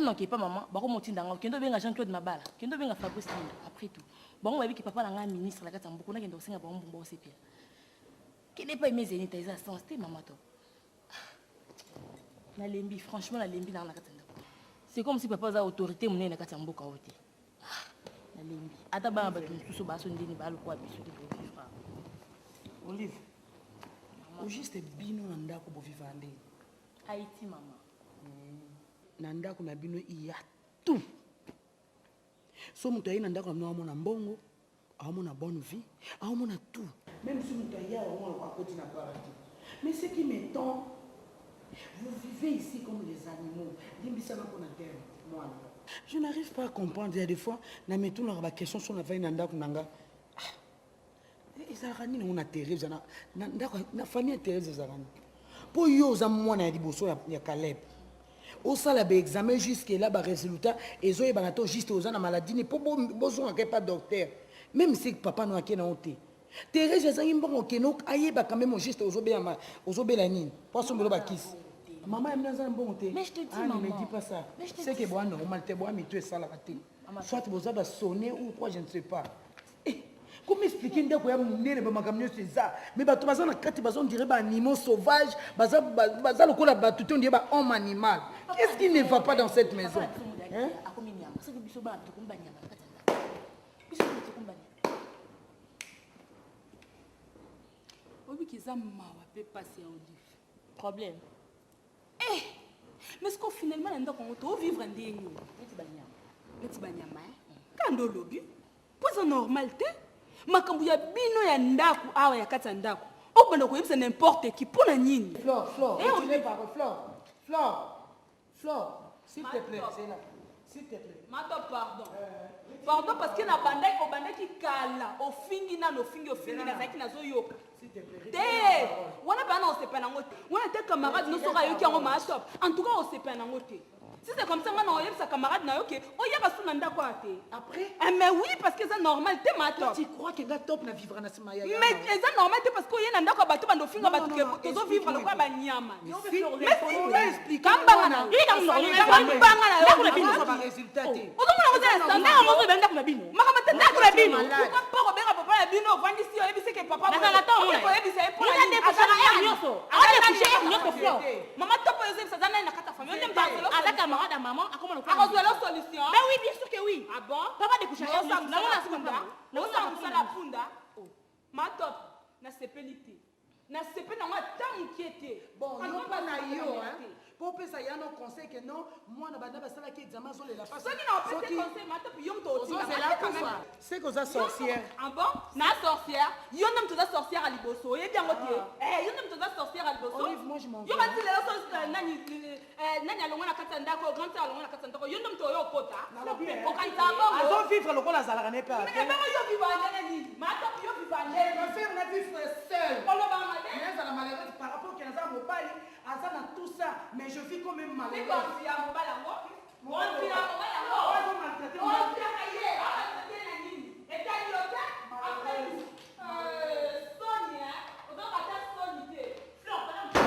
Ntango nakepa mama, bakomotinda nga, kende obenga Jean-Claude Mabala, kende obenga Fabrice Linda. Après tout, bango bayebi ke papa na ngai ministre na kati ya mboka, nakende kosenga bango mbongo bakosepela. Kende epai mezenita eza sens te mama to. Nalembi, franchement nalembi nanga na kati ya ndako. C'est comme si papa aza autorité monene na kati ya mboka oyo te. Nalembi. Ata bana bato mosusu baso ndeni balokwa biso te tovivre. Olive, au juste bino na ndako bovivre ndenge? Haïti mama. Na ndako na bino il y a tout. So moto aye na ndako na bino amona mbongo, amona bonne vie, amona tout. Même si moto aye awa akoti na paradis. Mais ce qui m'étonne, vous vivez ici comme les animaux. Limbisanga mpona terme mwana. Je n'arrive pas à comprendre. Il y a des fois, na mitunaka ba question so navandi na ndako na nga. Ezalaka nini ngo na Thérèse na ndako na famille ya Thérèse ezalaka nini? Mpo yo oza mwana ya liboso ya Caleb. Osala ba examen jusque là ba résultat ezoyebana to juste oza na maladie ni mpo bozongaka epa docteur. Même si papa no ake na yo te. Thérèse azangi mbongo okende ayeba quand même juste ozobela ozobela nini? Po asombelo bakisi. Maman ya mino aza na mbongo te. Mais je te dis, Ah, ne me maman. dis pas ça. Mais je te C'est dis que boa normal te, boa mito esalaka te. Soit boza ba sonné ou quoi, je ne sais pas. Eh, comment expliquer ndako ya monene ba makambo nyonso eza? Mais bato baza na kati baza on dirait ba animaux sauvages, baza baza lokola bato te, on dirait ba homme animal. Qu'est-ce qui ne va pas dans cette maison? Hein? Akomi nyama. Soki biso bana tokomi ba nyama na kati ya ndako. Biso tokomi ba nyama. Obiki eza mawa pe pasi ya Olive. Problème. Eh! Mais ce qu'on finalement na ndako yango to vivre ndenge nini? Neti ba nyama. Neti ba nyama, hein? Kando olobi. Po eza normal te. Makambo ya bino ya ndako awa ya kati ya ndako. Obanda koyebisa n'importe qui mpo na nini? Flore, Flore, Eh, tu n'es pas Flore, Flore, Flore, s'il te plaît, c'est là. S'il te plaît. Mato, pardon. Pardon parce que na bandaki obandaki kala, ofingi nano, ofingi, ofingi, nazalaki nazoyoka. Te, wana bana osepela nango te. Wana te camarade no soka ayoki yango ma top. En tout cas osepela nango te. Si c'est comme ça nga na oyebisa camarade na yo ke oyaka su na ndako ya te. Après? Ah, mais oui, parce que c'est normal te ma top. Tu crois que nga top na vivre na sima ya ya Mais na? c'est normal te parce que oye na ndako ya bato bando finga Non, bato non, ke non, tozo vivre explique-moi lokola ba nyama. Mais Mais si, si, mais explique-moi, kambanga na mwana. yo. Kambanga na yo. Ndako na bino, ba résultat te. Ozomona ngo eza na Ndako moko ebe ndako na bino. Makambo te ndako na bino. Malade. Pourquoi pas kobenga papa na bino ovandisi oyebisi ke papa Nazala boye. ta omona. Oke koyebisa ye mpona Eza nini? ndeko Aza sala nani? heure nyonso. Aza Aza nani? coucher heure nyonso, Flore. Mama topo oyebisa aza nani na kati ya famille? Yo nde moto azwela Aza solution. camarade ya maman, akoma lokola Akozwela solution. Ben oui, bien sûr que oui. Ah bon? Papa découche heure Osala nyonso. Namona mosala suka punda. pamba. Namona Osala suka mosala pamba. punda. Ma top, nasepeli te. Nasepeli nango ata mokie te. Bon, En yo tout cas, mpo na nasepeli yo, nango hein. te. Po opesa ya no conseil que non, mwana banda basalaki examen azolela pasi. Soki na opesi Soki conseil, ma top, yo moto otinda. ozozela Quand même. akufa. C'est que oza sorcière. Ah bon? Na sorcière. Yo nde moto oza sorcière ya liboso. Oyebi yango te. Eh, yo nde moto oza sorcière ya liboso. Olive, moi, je m'en Yo vais. bati lelo so, nani, nani alongwa na kati ya ndako, grand sœur alongwa na kati ya ndako. Yo nde moto oyo okota. Nalobi, eh. Okanisa bongo. Azo vivre lokola azalaka na ye pe Mais ate. bongo yo vivre ndenge nini? Ma top, yo vivre ndenge Je préfère na vivre seule. Oloba mabe. Nazala malheureuse par rapport que naza mobali, aza na tout ça, mais je vis quand même malheureuse. Siko ya mobali yango. Mobali Onzila mobali yango. Oyo azo maltraiter mobali. Onzila ye. Amaltraiter na nini? Etali yo te? Après, soni, hein? Ozoka ata soni te. Flore, pardon.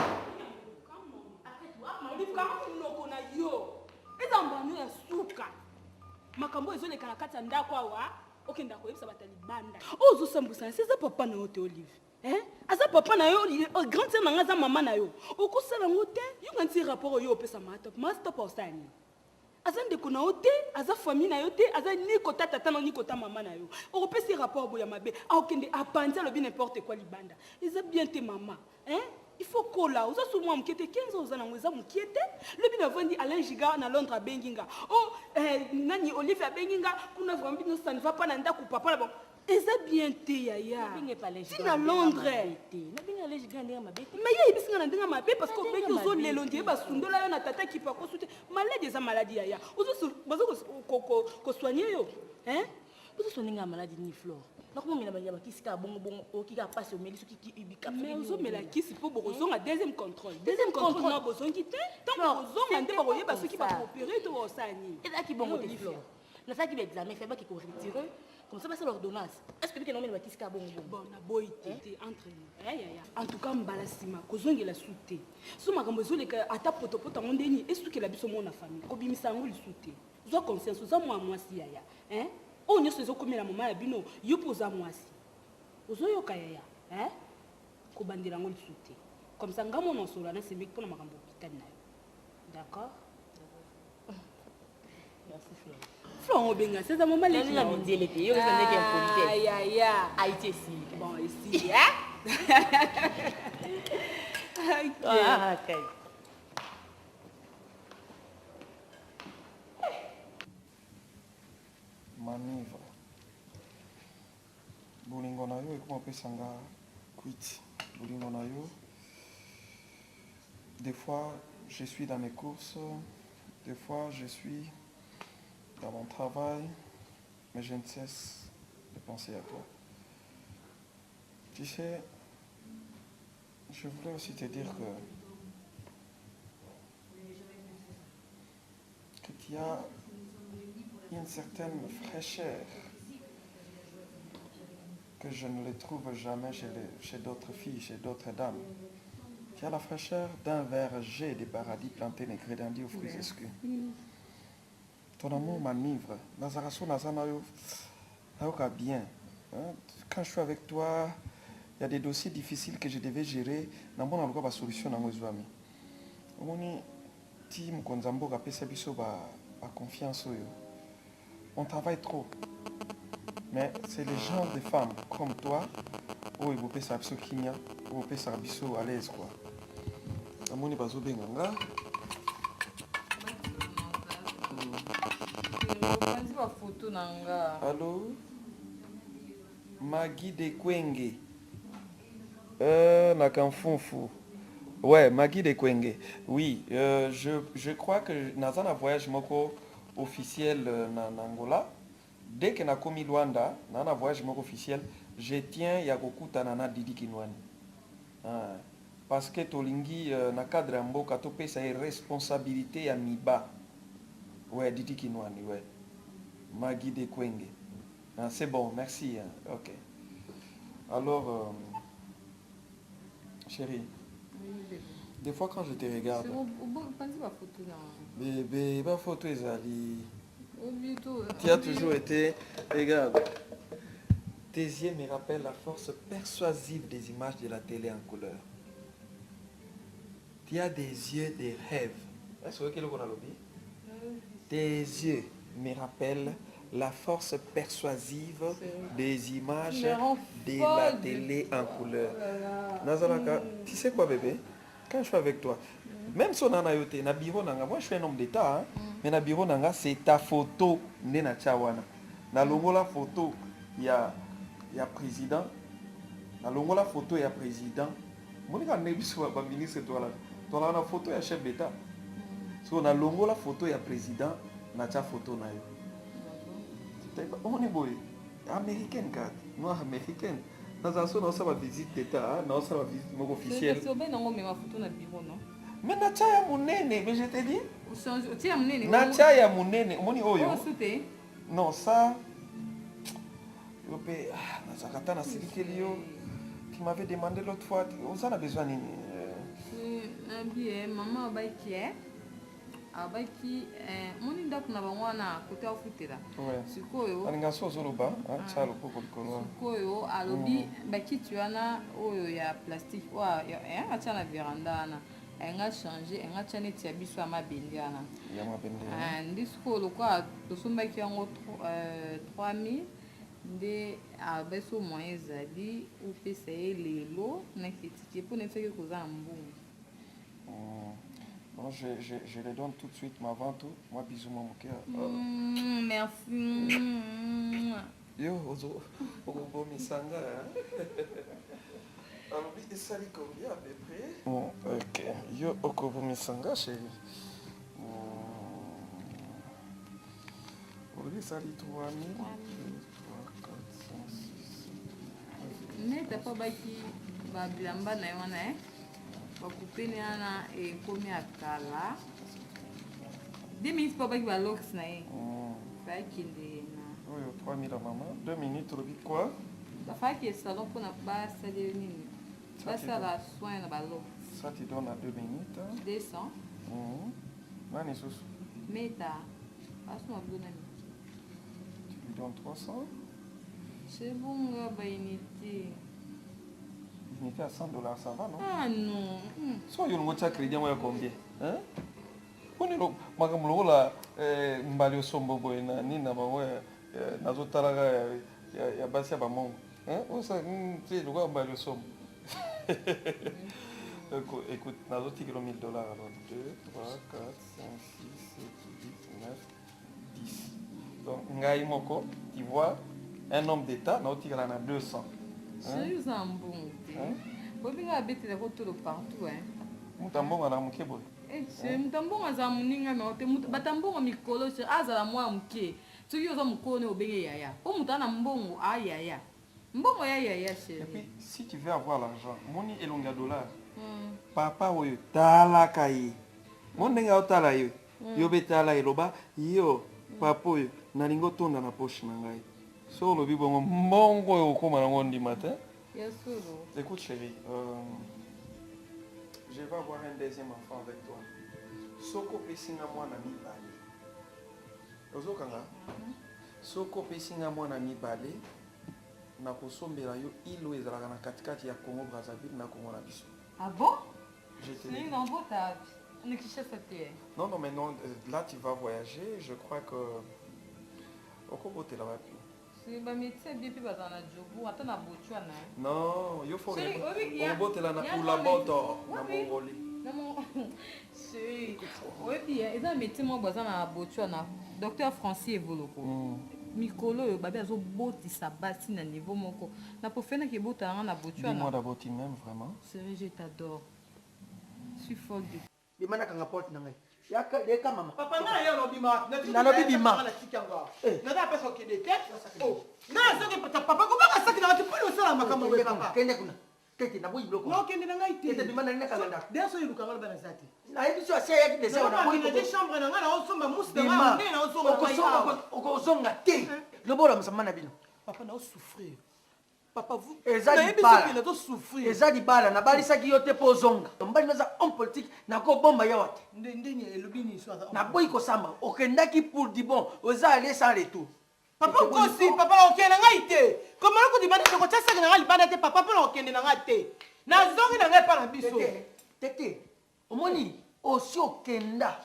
Après toi, Olive, kanga monoko na yo. Eza mbano ya suka. Makambo ezoleka na kati ya ndako awa, okenda koyebisa bato ya libanda. Oyo ozosambwisa na se, eza papa na yo te, Olive. Hein? Aza papa na yo, grande sœur na nga aza mama na yo. Okosala yango te, yoka nti rapport oyo opesa ma top. Ma top osala nini? Aza ndeko na yo te, aza famille na yo te, aza ni kota tata na yo, ni kota mama na yo. Okopesi rapport boya mabe, akokende apanzi alobi n'importe quoi libanda. Eza bien te mama. Hein? Il faut kola, oza sous moi mokie te, 15 ans oza nango eza mokie te. Lobi na vandi Alain Giga na Londres abengi nga. Oh, nani Olivier abengi nga, kuna vraiment bino ça ne va pas na ndako papa na bango. Eza bien te yaya. Nabenge pa Alain Giga Ti na na ndenge Londres. mabe te. Nabenge Alain Giga na ndenge mabe te. Mais ye ayebisi nga na ndenge mabe parce que Na ndenge obengi mabe ozolela ondire te. basundola yo na tata kipa kosu te. Maladi eza maladi yaya. Bazo kosoigner yo. Hein? Ozo soigner nga maladi ni Flore. Nakomomela ba nyama kisi kaka bongo bongo, oyoki kaka pasi omeli soki ki ibika, soki Mais nini ozomela omela. kisi mpo bokozonga deuxième contrôle. Deuxième Deuxième contrôle, contrôle. non, bozongi te. Tango Flore, bozonga nde c'était bakoyeba pas soki comme ça. bakoopérer to bakosala nini. Ezalaki bongo te, Olivier. Flore. Nasalaki ba examen, fallait bake koretirer. Comme ça basala ordonnance. Est-ce que bikena omela bakisi kaka bongo bongo? Bon, naboyi te te entre nous. Eh, yaya. En tout cas mbala nsima kozongela su te. So makambo ezoleka ata potopoto yango ndeni esukela biso mona famille. Kobimisa yango lisu te. Zwa conscience oza mwa mwasi yaya. Hein? Oyo nyonso ezokomela mama ya bino, yo mpe oza mwasi. Ozoyoka yaya. Hein? Kobandela yango lisu te. Comme ça nga mona osolola na semeki mpona makambo ya hôpital na yo. D'accord? Merci Flo. Flo obenga seza mama leki. Na mindele te, yo eza ndenge ya politesse. Yaya. Haïti esili. Bon, esili, hein? Ok. Ah, okay. Manivre. Bolingo na yo ekoma kopesa nga kwiti. Bolingo na yo. Des fois, je suis dans mes courses. Des fois, je suis dans mon travail. Mais je ne cesse de penser à toi. Tu sais, je voulais aussi te dire que tu as une certaine fraîcheur que je ne le trouve jamais chez d'autres filles, chez d'autres dames. Tu as la fraîcheur d'un verger de paradis planté négré d'Indi aux fruits escus. Ton amour m'enivre. Nazaraso nazanayo, nayoka bien. Hein? Quand je suis avec toi, il y a des dossiers difficiles que je devais gérer. Namona luka ba solution nango ezwami. Omoni ti mokonzi ya mboka apesa biso ba, ba confiance oyo. On travaille trop. Mais c'est les genres de femmes comme toi oyo bopesaka biso kimia, oyo bopesaka biso à l'aise quoi. Namoni bazobenga nga. Opanzi bafoto na nga. Allô? Maggie de Kwenge. Nakamfunfu. Ouais, Maggie de Kwenge. Oui, je crois que naza na voyage moko officiel na, na Angola. Dès que nakomi Luanda, na na voyage moko officiel, je tiens ya kokutana na Didi Kinwani. Ah, parce que tolingi na cadre ya mboka topesa ye responsabilité ya miba. Ouais, Didi Kinwani, ouais. Maggie de Kwenge. Ah, c'est bon, merci. Hein. Ok. Alors, chérie, Oui, bébé. des fois quand je te regarde, C'est bon, opanzi bafoto na nga. Bébé, ba photo ezali. Obi to. Tu as toujours été, regarde. Tes yeux me rappellent la force persuasive des images de la télé en couleur. Tu as des yeux de rêve. Est-ce que vous avez Tes yeux me rappellent la force persuasive des images Tu me rends de la folle de télé en couleur. Oh là là. Nazalaka, tu sais quoi bébé? Quand je suis avec toi, même si on en a eu, na bureau nanga, moi je suis un homme d'État, hein, mais na bureau nanga, c'est ta photo nde na tia wana. Na longola photo ya ya président, na longola photo ya président. Monika nde biso ba ministre toala, toala na photo ya chef d'État. So na longola photo ya président, na tia photo na yo. On est boy, américaine carte, noire américaine. Nazala so naosala visite d'État, naosala visite moko officielle. Kasi obe nango omema foto na bureau, non? Mais natia ya monene, mais je te dis. Ochange, otia ya monene. Natia ya monene, omoni oyo. Oyo su te. Non, ça yo mpe ah, nazalaka ata nasilikeli yo. Tu m'avais demandé l'autre fois, oza na besoin nini? Nabi mama abaki abaki moni ndako na bango wana kote afutela. Sikoyo alinga so ozoloba, tia loboko likolo. Sikoyo alobi bakiti wana oyo ya plastique oyo atia na veranda wana, ayenga change, ayenga tia neti ya biso ya mabende wana. Ya mabende. Nde sikoyo lokola tosombaki yango 3000, nde abeso moyen ezali opesa ye lelo na kritike mpo na soki koza na mbongo. Bon, je le donne tout de suite, mais avant tout, moi, bisous, mon cœur. Merci. Yo, ozo, okobomisanga. Alobi esali combien à peu près? Bon, ok. Yo, okobomisanga, chérie. Olobi esali 3000. 2, 3, 4, 5, 6, 7. Nete apo baki babilamba na ye wana bakupeni wana ekomi ya kala. 2 minutes mpo baki balox na ye, bakende na Oyo 3000 ya mama. 2 minutes olobi quoi? Bafalaki salon mpona basali yo nini? Basala soin na balo. Ça tu donnes à 2 minutes. 200. Nani susu? Meta. Asuma bilo na miki. Tu lui donnes 300. Chebunga ba unité. Unité à 100 dollars, ça va, non? Ah non. So yo ngo tia crédit yango ya combien? Hein? Poni lo makambo lokola eh, mbali osombo boye na nini na bango ya nazotalaka ya basi ya bamongo. Hein? Osa ti lokola mbali osombo. Écoute, nazotikelo 1000 dollars alors 2 3 4 5 6 7 8 9 10. Donc ngai moko, tu vois, un homme d'état naotikala na 200. Chéri oza na mbongo te. Oyebi nga abetelaka tolo partout hein. Moto ya mbongo ala moke boye. Chéri moto ya mbongo azala moninga na yo te. Bato ya mbongo mikolo chéri azala mwana moke. Soki oza mokolo ne obenge yaya. Po moto aza na mbongo a yaya. Mbongo ya yaya chéri. Et puis si tu veux avoir l'argent, moni elongi ya dollar. Papa oyo talaka ye. Moni ndenge aotala yo. Yo be tala eloba yo papa oyo nalingi otonda na poche na ngai. So olobi bongo mbongo oyo okóma nango ondima te. Ya solo. Écoute chérie, je vais avoir un deuxième enfant avec toi. Soko opesi nga mwana mibale. Ozokanga? Soko opesi nga mwana mibale nakosombela yo île oyo ezalaka na katikati ya Congo Brazzaville na Congo na biso. Ah bon? Je te Chéri nabota na Kinshasa te. Non, non, mais non, là tu vas voyager, je crois que okobotela wapi? Chéri ba médecin bien mpe bazala na Joburg ata na Botswana. Non, yo faut Chéri, oyebi ya- okobotela na ya- Ulaanbaatar na Wapi? Mongolie. Na mon chéri oyebi eza na médecin moko baza na Botswana, docteur Francis Evoloko. Mikolo oyo babi azobotisa basi na niveau moko na pofenaki ebotala nga na Dis-moi Botswana. d'abord, tu m'aimes vraiment? Chéri, je t'adore. Je suis folle de Bima nakanga porte na ngai. Yaka leka mama. Papa nga yo lobima. Nalobi bima. Natiki yango. Eh. Naza pesa okende te. Oh. Nga soki papa papa kobanga saki na wati pona osala makambo boye Kende kuna, papa. kende kuna. Tete naboyi biloko. Na okende na ngai te. Tete bima na ngai nakanga ndako. Derso elukanga loba na za te. Nayebi so asi ayaki deja wana. Naboyi chambre na ngai na osomba musi na ngai Bima. ndenge na osomba ngai Okosonga awa. okozonga te. Lobola mosama na bino. Papa na osouffrir. Papa vous Eza nayebi libala. soki nazo souffrir. Eza libala nabalisaki yo te mpo ozonga. Mobali naza homme politique nakobomba yawa te. Nde ndenge elobi ni so aza. Naboyi kosamba. Okendaki pour du bon. Oza aller sans retour. Papa okosi papa na okende na ngai te. Koma na kondima te kotia saki na ngai libanda te papa mpo na okende na ngai te. Nazongi na ngai epa na biso. Tete, tete, omoni osi okenda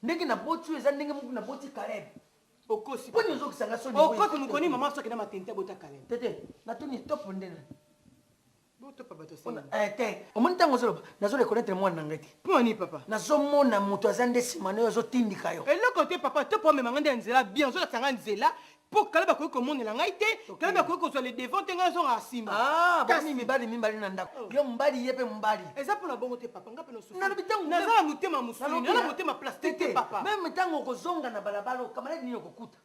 ndenge naboti oyo eza ndenge moko naboti Caleb. Okosi. Mponi ozokisanga soni boye? Okosi mokoni mama soki na matente abota Caleb. Tete, natuni topo nde nani? Botopa bato Mpona- sengi. Eh, te omoni ntango ozoloba nazo reconnaître mwana na ngai te. Mpo nini papa? Nazomona moto aza nde nsima na yo azotindika yo. Eloko te papa to po amema ngai nde na nzela bien ozolakisa ngai nzela mpo Caleb akoki komonela ngai te. Caleb akoki kozwa le devant te ngai nazonga nsima. Ah, bomi mibali mibali na ndako. Yo mobali ye mpe mobali. Eza mpona bongo te papa nga mpe nosouffrir. Nalobi ntango Naza na motema mosuni, Nalobi naza na na- motema plastique te Tete, papa. Même ntango okozonga na balabala okamaladi nini okokuta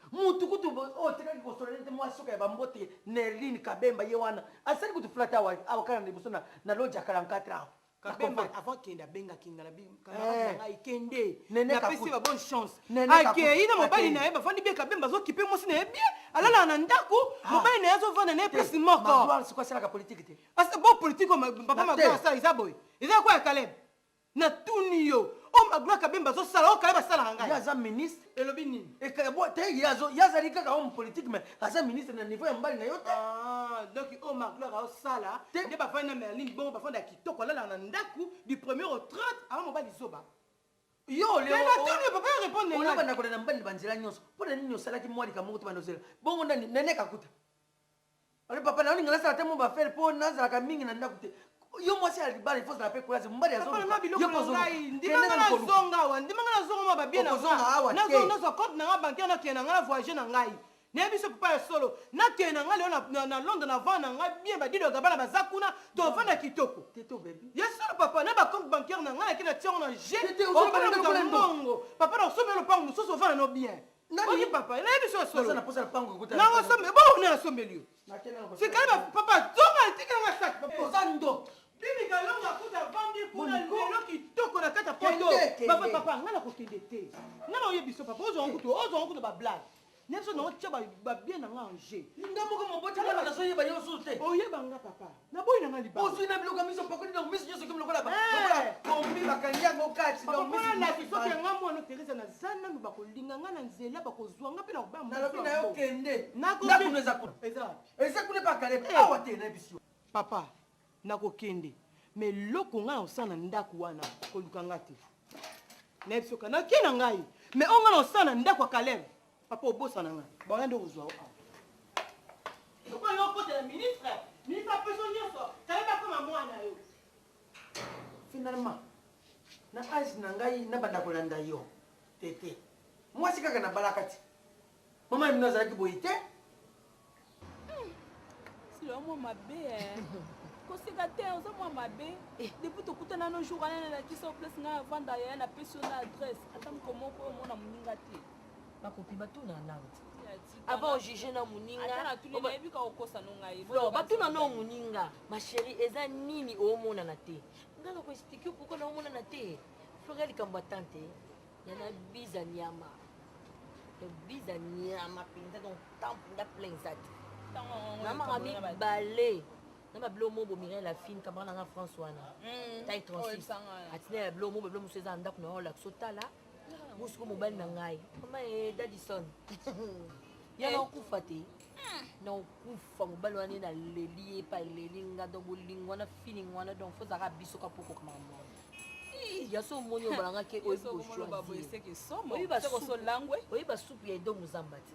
mutu kutu oyo otikaki kosola nete mwa suka ya bambote Nerline Kabemba ye wana asali kutu flat awa awa kaka na liboso na loja ya 44 awa. Kabemba Na avant kende abengaki nga na bi Eh. camarade na ngai kende. Nene Napesi Kakuta. ba bonne chance. Nene Akei na Kakuta. mobali Akei. na ye bafandi bien Kabemba azokipe mwasi na ye bien alalaka na ndako mobali na ye azovanda na ye Te, place moko. Magloire sikoyo asalaka politike te. Asa bo politique oyo papa Na Magloire te. asala eza boye. Eza kwa ya Caleb. Natuni yo. Oyo Magloire Kabemba azosala oyo Caleb asalaka Ye ngai. aza ministre. Elobi nini? Eka- bo- te ye ye azali kaka homme politique mais aza ministre na niveau ya mobali na yo te. Ah, donc oyo Magloire azosala Te. nde bafandi na Merlin bongo bafandi ya kitoko alalaka na ndako du premier au 30 avant mobali zoba. Yo Te natuni yo papa yo répondre na olio ngai. banda kolanda mobali na banzela nyonso mpo na nini osalaki mwa likambo moko te banda ozela bongo nani Nene Kakuta ale papa naolinga nasala te mo bafere mpo nazalaka mingi na ndako te. Yo mwasi ya libala ifo ozala mpe courage mobali Papa na azoluka biloko yo na mpe ozoluka. ngai ndima Kende nga na koluka. nazonga awa ndima nga nazonga mwa babie na Okozonga awa te. nazonga nazwa compte na nga bancaire nakende na ngai na voyage na ngai nayebi so papa ya solo nakende na ngai lelo na Londres na vanda na ngai bien badido gabana baza kuna tovanda kitoko. Tete obebi. Ya solo papa na bacompte bancaire na ngai nake na tiango na g Tete, ozoloba ofanda ndenge moto lokola ndo. mbongo papa na osombi lopango mosusu ovanda no bien. Nani? Oki papa nayebi so ya solo Naza na posa lopango ekuta nango osombi bongo nde nasombeli yo Nakende na kosala. sikali papa zonga etikela nga saki papa. Oza ndoki. Bibi Kalonga kuta vandi kuna Moniko. lelo kitoko na kati ya poto. Kende, kende. Papa, papa, nga nakokende te. Nga na oyebi so papa, ozwa kutu, ozwa kutu ba blague. Na biso naotya babien na nga en jeu. Nga moko moboti mwana nazoyeba yo susu te. Oyeba nga papa. Naboyi na nga libala. Ozwi na biloko ya miso opakoli donc miso nyonso ekomi lokola lokola kombi bakangi yango kati donc miso. Papa nalaki soki nga mwana Teresa naza nanu bakolinga nga na nzela bakozwa nga mpe na kobaya. Nalobi na yo kende. Ndako no eza kuna. Eza wapi? Eza kuna epa Caleb. Awa te nayebisi yo. Papa nakokende mais eloko nga nakosala na ndako wana koluka nga te. Nayebisi yo nake na ngai mais oyo nga nakosala na ndako ya Caleb papa obosana nga baoya nde kozwa yo awa. Lokola yo okotela ministre, ministre apesi yo nyonso, Caleb akoma mwana yo. Finalement na age na ngai nabanda kolanda yo te te mwasi kaka nabalaka ti mama na bino azalaki boye te. Sila mwa mabe eh. Koseka te oza mwa mabe. Eh. Depuis tokutana no jour wana nalakisa yo place ngai avanda yaya napesi yo na adresse ata moko moko omona moninga te. Bakopi batuna nanu avant ojuge na moninga. Nayebi ka okosa no ngai. Flore batuna no moninga ma chérie eza nini omonana te. Ngai nako expliquer pourquoi naomonana te. Flore ya likambo ya tante ya na biza nyama. Ya biza nyama mpenza donc temps mpenza plein eza te. Na maka mibale na babilo mo bomirai la fine camarade na nga France wana. Taille 36. Atina ya bilo mo babilo mosusu eza na ndako na yo olakisa otala. Mosiko mobali na ngai. Mama e Dadison. Ya na okufa te. Na okufa mobali wana ye naleli ye pa aleli nga donc bolingo wana feeling wana donc faut ozalaka biso ka po okoka makambo wana. Ya so omoni obalanga ke oyebi kochoisir. Oyebi basupu ya Edo Muzamba te.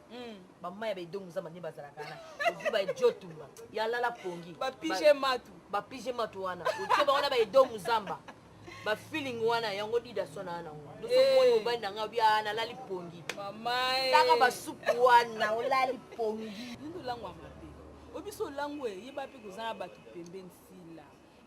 Bamai ya ba Edo Muzamba nde bazalaka wana. Ozwi ba Ejotumba ya lala pongi. Bapige matu. Bapige matu wana. Otie bango na ba Edo Muzamba. Ba feeling wana yango dida sona wana ngo. Noso moni mobali na nga bia nalali pongi. Mama eh. Taka basupu wana olali pongi. Ndu langwa mabe. Obiso langwe yeba pe kozala bato pembeni sila.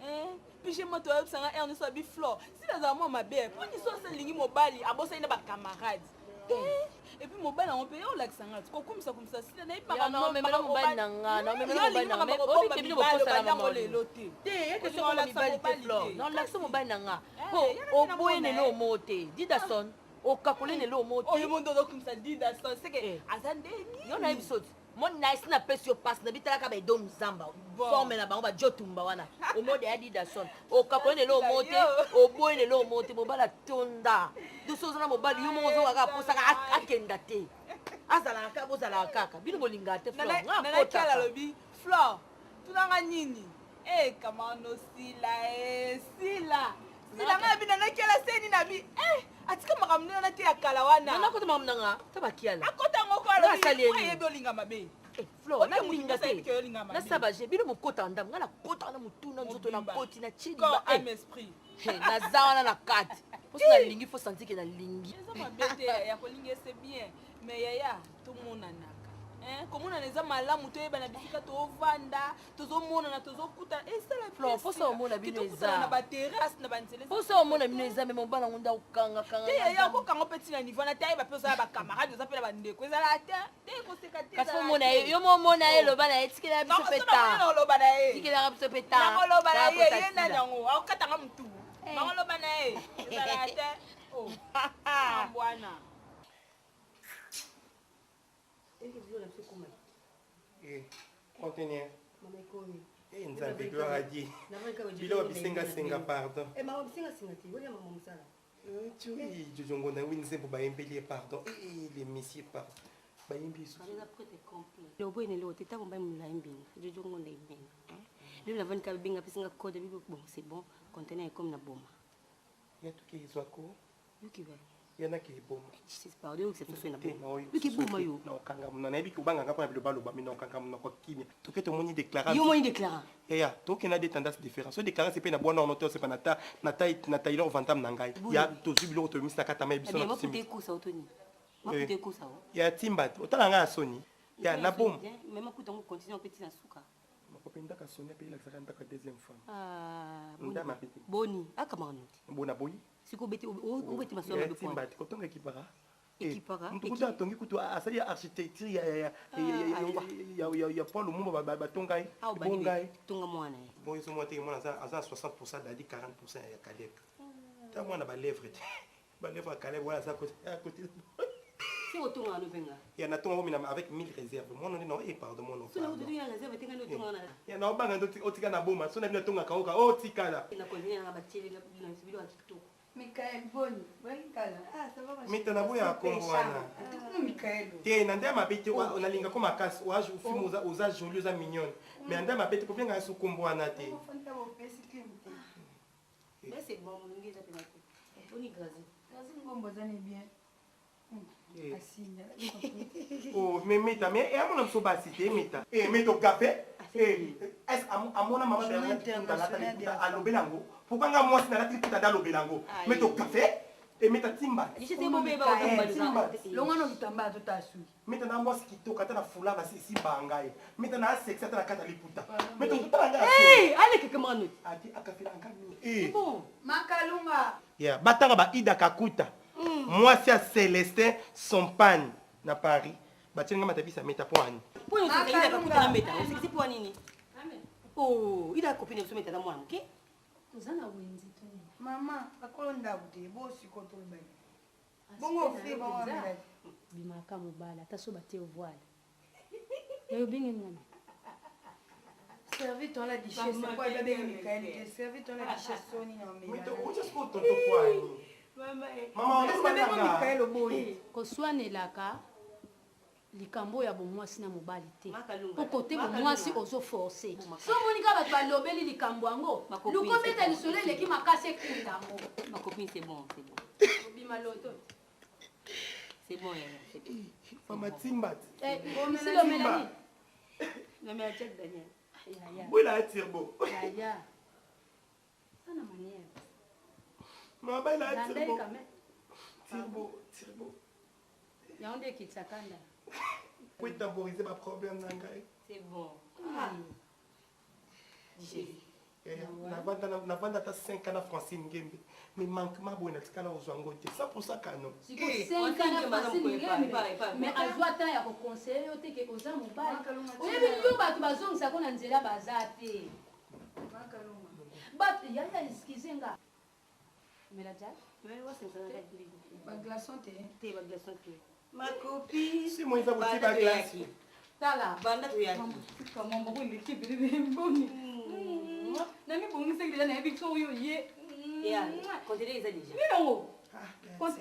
Eh, pige moto ayebisa nga heure nyonso abi flore sila azala mwa mabe mpo nyonso alingi mobali abosani na bacamarade eh, et puis mobali yango mpe olakisa nga kokumisa kumisa sila nayebi makambo mobali na nga na omemela mobali na nga oyebi ke bino bokosala mama lelo te te ye question moko mibali te flore na olakisa mobali na nga po oboye na eloko moko te didason okakole na eloko moko te oyo mondo ozokumisa didason seke aza ndeni yo nayebi so te moni na esi napesi yo pasi na bitalaka ba Edo Muzamba forme na bango ba Jotumba wana omode ya Didason okakoye na eloko moko te oboyi na eloko moko te mobali atonda doso oza na mobali yo moko ozoka kaka posaka akenda te azalaka kaka bozalaka kaka bino bolingaka te Flore nga akotaka alobi Flore tunanga nini eh kamano sila eh sila sila nga bi nanakela seni na bi eh atika makambo nde wana te ya kala wana nana akota makambo na nga ta bakiala akota yango ko alobi ayebi olinga mabe Flore nalinga te nasala baje bino bokotaka ndambo ngai nakotaka na motu na nzoto nakoti na tie naza wana na kati mposo nalingi fo santi ke nalingi eza mabe te ya kolinga ese bien mais yaya tomonanaka komonana eza malamu toyebana bisika tovanda tozomonana tozokutana esala Flore posa omona bino eza na baterrasse na banzela posa omona bino eza me mobala ngo nde akokangakanga te yaya okokanga mpe ntina niveau na te ayeba mpe oza na bacamarade oza mpe na bandeko ezala te te koseka te kasi omona ye yo momona ye loba na ye tikela biso mpe ta oloba na ye tikelaka biso mpe ta nakoloba na ye ye nani yango akokatanga motu nakoloba na ye ezala te mbwana Conteneur. Eh, Nzambe, gloire à Dieu. Biloko bisenga senga pardon. Eh, mama bisenga senga te, olia mama mosala. Tui, Jojo Ngonda, oui, nzembo bayembeli ye pardon. Eh, les messieurs pardon. Bayembi lisusu. Eza prête complet. Lobo ene lo teta bomba mulayi mbinga. Jojo Ngonda ibenga. Lelo navandi ka benga pesi nga code bibo bon c'est bon, conteneur comme na boma. Ya tuki ezwako. Yuki ba. Ya na ke boma. C'est pardon, c'est tout na boma. Yuki boma yo. Na okanga mona nayebi ke obanganga mpona biloba loba mais na okanga monoko kimia. Toke tomoni déclarant. Yo moni déclarant. Yaya, toke na des tendances différentes. So déclarant c'est pe na bwana ono te c'est pas na ta na ta na Taylor Vantam na ngai. Ya tozwi biloko tobimisi na kata mai biso na tosimbi. Maputa ekosa otoni. Maputa ekosa o. Ya timba, otala ngai ya soni. Ya na boma. Mais maputa ngo continue petit na suka. Makope ndaka soni ape elakisaka ndaka deuxième femme. Ah, ndama pe te. Boni, akamaka noti. Bona boyi. Siko obeti obeti masolo mabe kwa. Timba te kotonga ekipaka. Ekipaka. Mutu kutu atongi kutu asali architecture ya ya ya ya ya Paul Lumumba batonga ye. Bonga ye. Tonga mwana ye. Bon yeso mwana te mwana aza aza 60% dadi 40% ya Caleb. Ta mwana ba lèvres te. Ba lèvres ya Caleb wana aza côté à côté. Si otongaka no mpenga Ya natonga omi na avec 1000 réserves. Mwana nde na eh pardon mwana. So na otoki na réserve te nga nde otongaka na Ya na obanga ndo otika na boma. So na bino tongaka oka otikala. Na conteneur na batieli na biloko ya kitoko. Michael boni boni kala ah ça va ma Meta na boya kombo wana. Tuku Michael. Te na nde mabe te nalinga ko makasi oa film oza oza jolie oza mignonne. Mais nde mabe te kobenga so kombo wana te. Fanta bopesi clim te. Mais c'est bon molunge eza pena te. Boni Grazi. Grazi ngombo oza ni bien. Oh, mais meta mais e amona biso basi te meta. Eh meta ogafe. Eh est amona mama Bernard alata liputa alobela yango. Pourquoi nga mwasi nalati liputa nde alobela yango? Meta ogafe. Eh meta timba. Longa no kitambala tota suki. Meta na mwasi kitoko ata na fula basi esimba ngai. Meta na sexe ata na kati ya liputa. Meta otala ngai. Eh, aleke kama no. Ati akafela ngai. Eh. Bon. Makalunga. Yeah, batanga ba Ida Kakuta. Mwasi ya Celestin Sompane na Paris. Batieli nga matabisi ya meta po ani. Po nini oseka Ida Kakuta na meta? Osekisi po nini? Oh, Ida copine biso meta na mwana moke. Toza na wenze to nini? Mama, bakolo ndako te, bo siko tolobaki. Bongo ofri bango amela te. Bimaka mobali ata so batie voile. Yayo obengeli nga nani? Servi toi la duchesse, quoi babengi Michael te, servi toi la duchesse soni na omela. Mito, ocha siko tonto po ani. Mama, Nabengo Michael oboyi. Koswanelaka likambo ya bomwasi na mobali te po kote bomwasi ozo force so omoni kaka bato balobeli likambo yango luka obeta lisolo eleki makasi ekunda yango. Ma copine c'est bon, c'est bon. Obima loto. C'est bon yaya. C'est bon. Mama timba. Eh, Sila omela nini? Namela Jack Daniel. Yaya. Bwela ya turbo. Yaya. Sana manière. Mama bwela ya Landa ye turbo. quand même. Turbo, turbo. Yango nde ekitisa kanda. Po temporiser ba problème na ngai. C'est bon. Yaya, navanda ata 5 ans na Francine Ngembe. Mais manquement boye natikala kozwa yango te. 100% kano. Siko 5 ans na Francine Ngembe, mais azwa temps ya koconseille yo te ke oza mobali. Oyebi yo bato bazongisako na nzela baza te. Bato yaya excuse nga. Mela Jack. Ba glaçon te. Te ba glaçon te. Ma copine. Si moi eza botie ba glace. Tala. Banda toyaki. Kama mboko eleki ebele mboni. Namibongisaki deja nayebi so oyo ye. Yeah, conteneur eza déjà. Nini yango?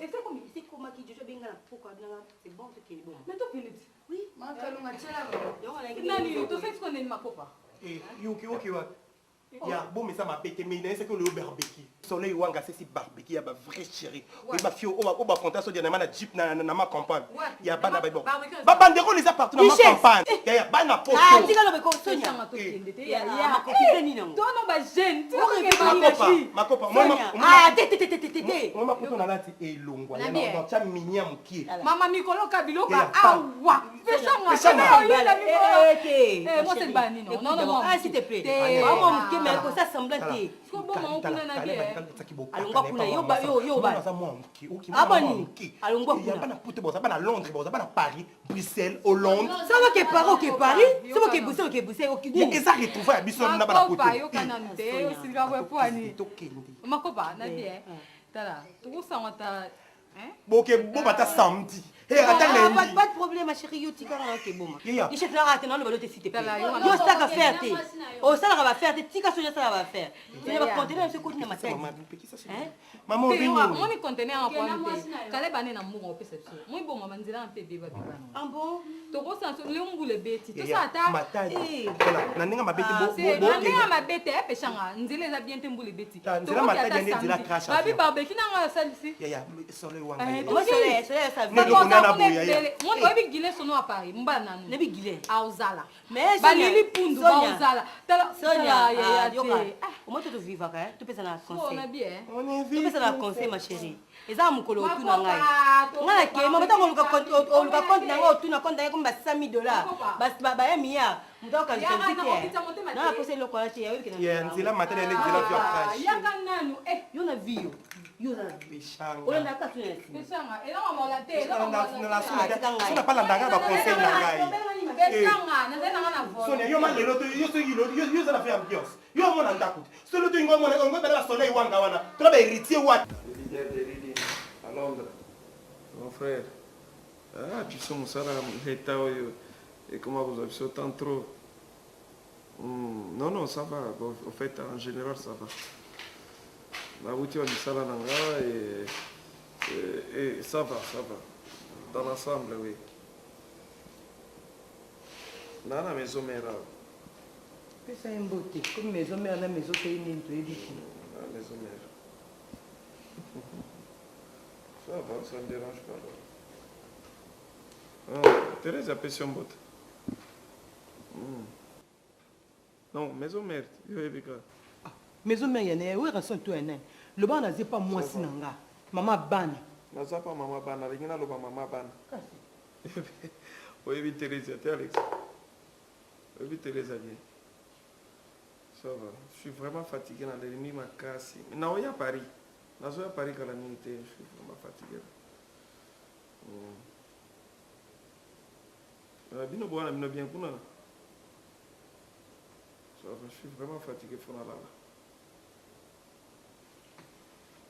Eza komi? Ekomaki Jojo abenga na poko abinanga c'est bon tokende bon. Mais tokende ti. Oui. Makalunga tiela Nani tosali sikoyo nini makopa? Eh, yoki oki wapi? Ya boma eza mabe te mais nayesaki oyo barbecue. Soleil wanga asesi barbecue ya ba vrai chéri. Oyo ba fille oyo ba contact so dia na na jeep na na ma campagne. Ya bana ba bon. Ba banderole eza partout na ma campagne. Ya ya bana poto. Ah, tika lobe ko Sonia. Tokende te. Ya ya ma copine nini yango? Tono ba jeune. Makopa, makopa. Sonia. Ah, te te te te te te. Moi makoto nalati elongwa. Ya na tia mini ya mokie. Mama mikolo ka biloko Ya, awa. Peshanga. Peshanga. Eh, te. Eh, moi c'est ba nini? Non non non. Ah, s'il te plaît. Te. Mama moke mais ko ça semblant te. Siko boma kuna na bien. Alongwa kuna, yo ba yo yo ba. Aza mwa moke. Oki Ah, mwa boni. moke. Alongwa Ya kuna. bana poto boza bana Londres, boza bana Paris, Bruxelles, Hollande. Ça va ke Paris, ke Paris, ça va ke Bruxelles, ke Bruxelles, ok. Ya, eza retrouvaille ya biso na bana poto. Makopa yoka nanu te osilika boye po ani. Tokende. Makopa na bien. Tala, tokosangwa ta hein? Boke boma ata samedi. Eh, ata Ah, lundi. pas, pas de problème, ma chérie, yo tika nga ke boma. Yeah. Iche tla ate na lo te s'il te plaît. Tala, yo Yo saka faire te. O sala ka faire te, tika sonya sala ba faire. Tu ba conteneur se continue ma tête. Mama, pekisa se. Hein? Mama Te, obini. omoni conteneur ya Okenda kwani mwasi te na yo. kale bane na mbongo opesa biso moi bongo banzela mpe ebeba beba Ah bon? tokosala so leo mbula ebeti Ya, tosala ata matadi. Eh. Voilà, na ndenge mabe te bo Se, bo na ndenge ya bo. mabe te epeshanga nzela eza bien te mbula ebeti Ta, nzela matadi nde nzela crash babi avion. barbeki nanga asalisi Ya ya, soleil wanga. Eh, ya. Moi soleil, soleil ça Ne va. loko na boya, ya. moni oyebi gile sono ya paris mbala nanu Nebi gile. aozala Mais balili pundu Sonia. baozala tala Sonia, tala, ya, ah, ya, yoka. te. Ah, Au moins tu vivaka, hein? Tu pesa na so, na conseil. bien On est Tu pesa na conseil ma chérie. Eza mokolo otuna ngai. Makopa, Ngai nakema batango oluka compte oluka compte na ngai otuna compte na ngai comme ba 100 000 dollars. Makopa. Ba ba ba milliard. Moto akanisa Yaka, te. nakokita motema te. Na nakosa eloko wana te ya oyebi ke na Ya nzela matadi nde nzela via crash. yaka nanu eh yo na vie yo. Yo oza na vie. Peshanga. Olandaka tuna na nsima. peshanga eloko mola te eloko mola te. Na sona pa landanga ba conseil na ngai. peshanga nazali nanga na vol Sonia, yo ma lelo to yo soki lo yo yo za na fait ambiance. Yo mona ndako. Solo to ngo mona ngo bela soleil wanga wana. To ba héritier wa. Le leader de Reading à Londres, mon frère. Ah, biso mosala ya leta oyo ekoma kozwa biso temps trop. Hmm, non non, ça va. Bon, au fait, en général, ça va. Nauti wa misala na nga et, et, et ça va, ça va. Dans l'ensemble, oui. Na na maison mère awa. Pesa ye mbote. Comme maison mère na maison te nini toyebi te. Na maison mère. Ça va, ça ne dérange pas. Oh, Thérèse apesi yo mbote. Hmm. Non, maison mère, yo oyebi kaka. Ah, maison mère ya naye, Werrason to ya nani? Loba naze pa mwasi na nga. Mama bana. Naza pa mama bana, alingi naloba mama bana. Kasi. Oyebi Theresia te Alex? Oyebi Theresia bien? Ça va. Je suis vraiment fatigué na leli makasi. Naoya Paris. Nazoya Paris kala mingi te. Je suis vraiment fatigué. Mm. Euh, bino bowana bino bien kuna. Ça va, je suis vraiment fatigué faut nalala.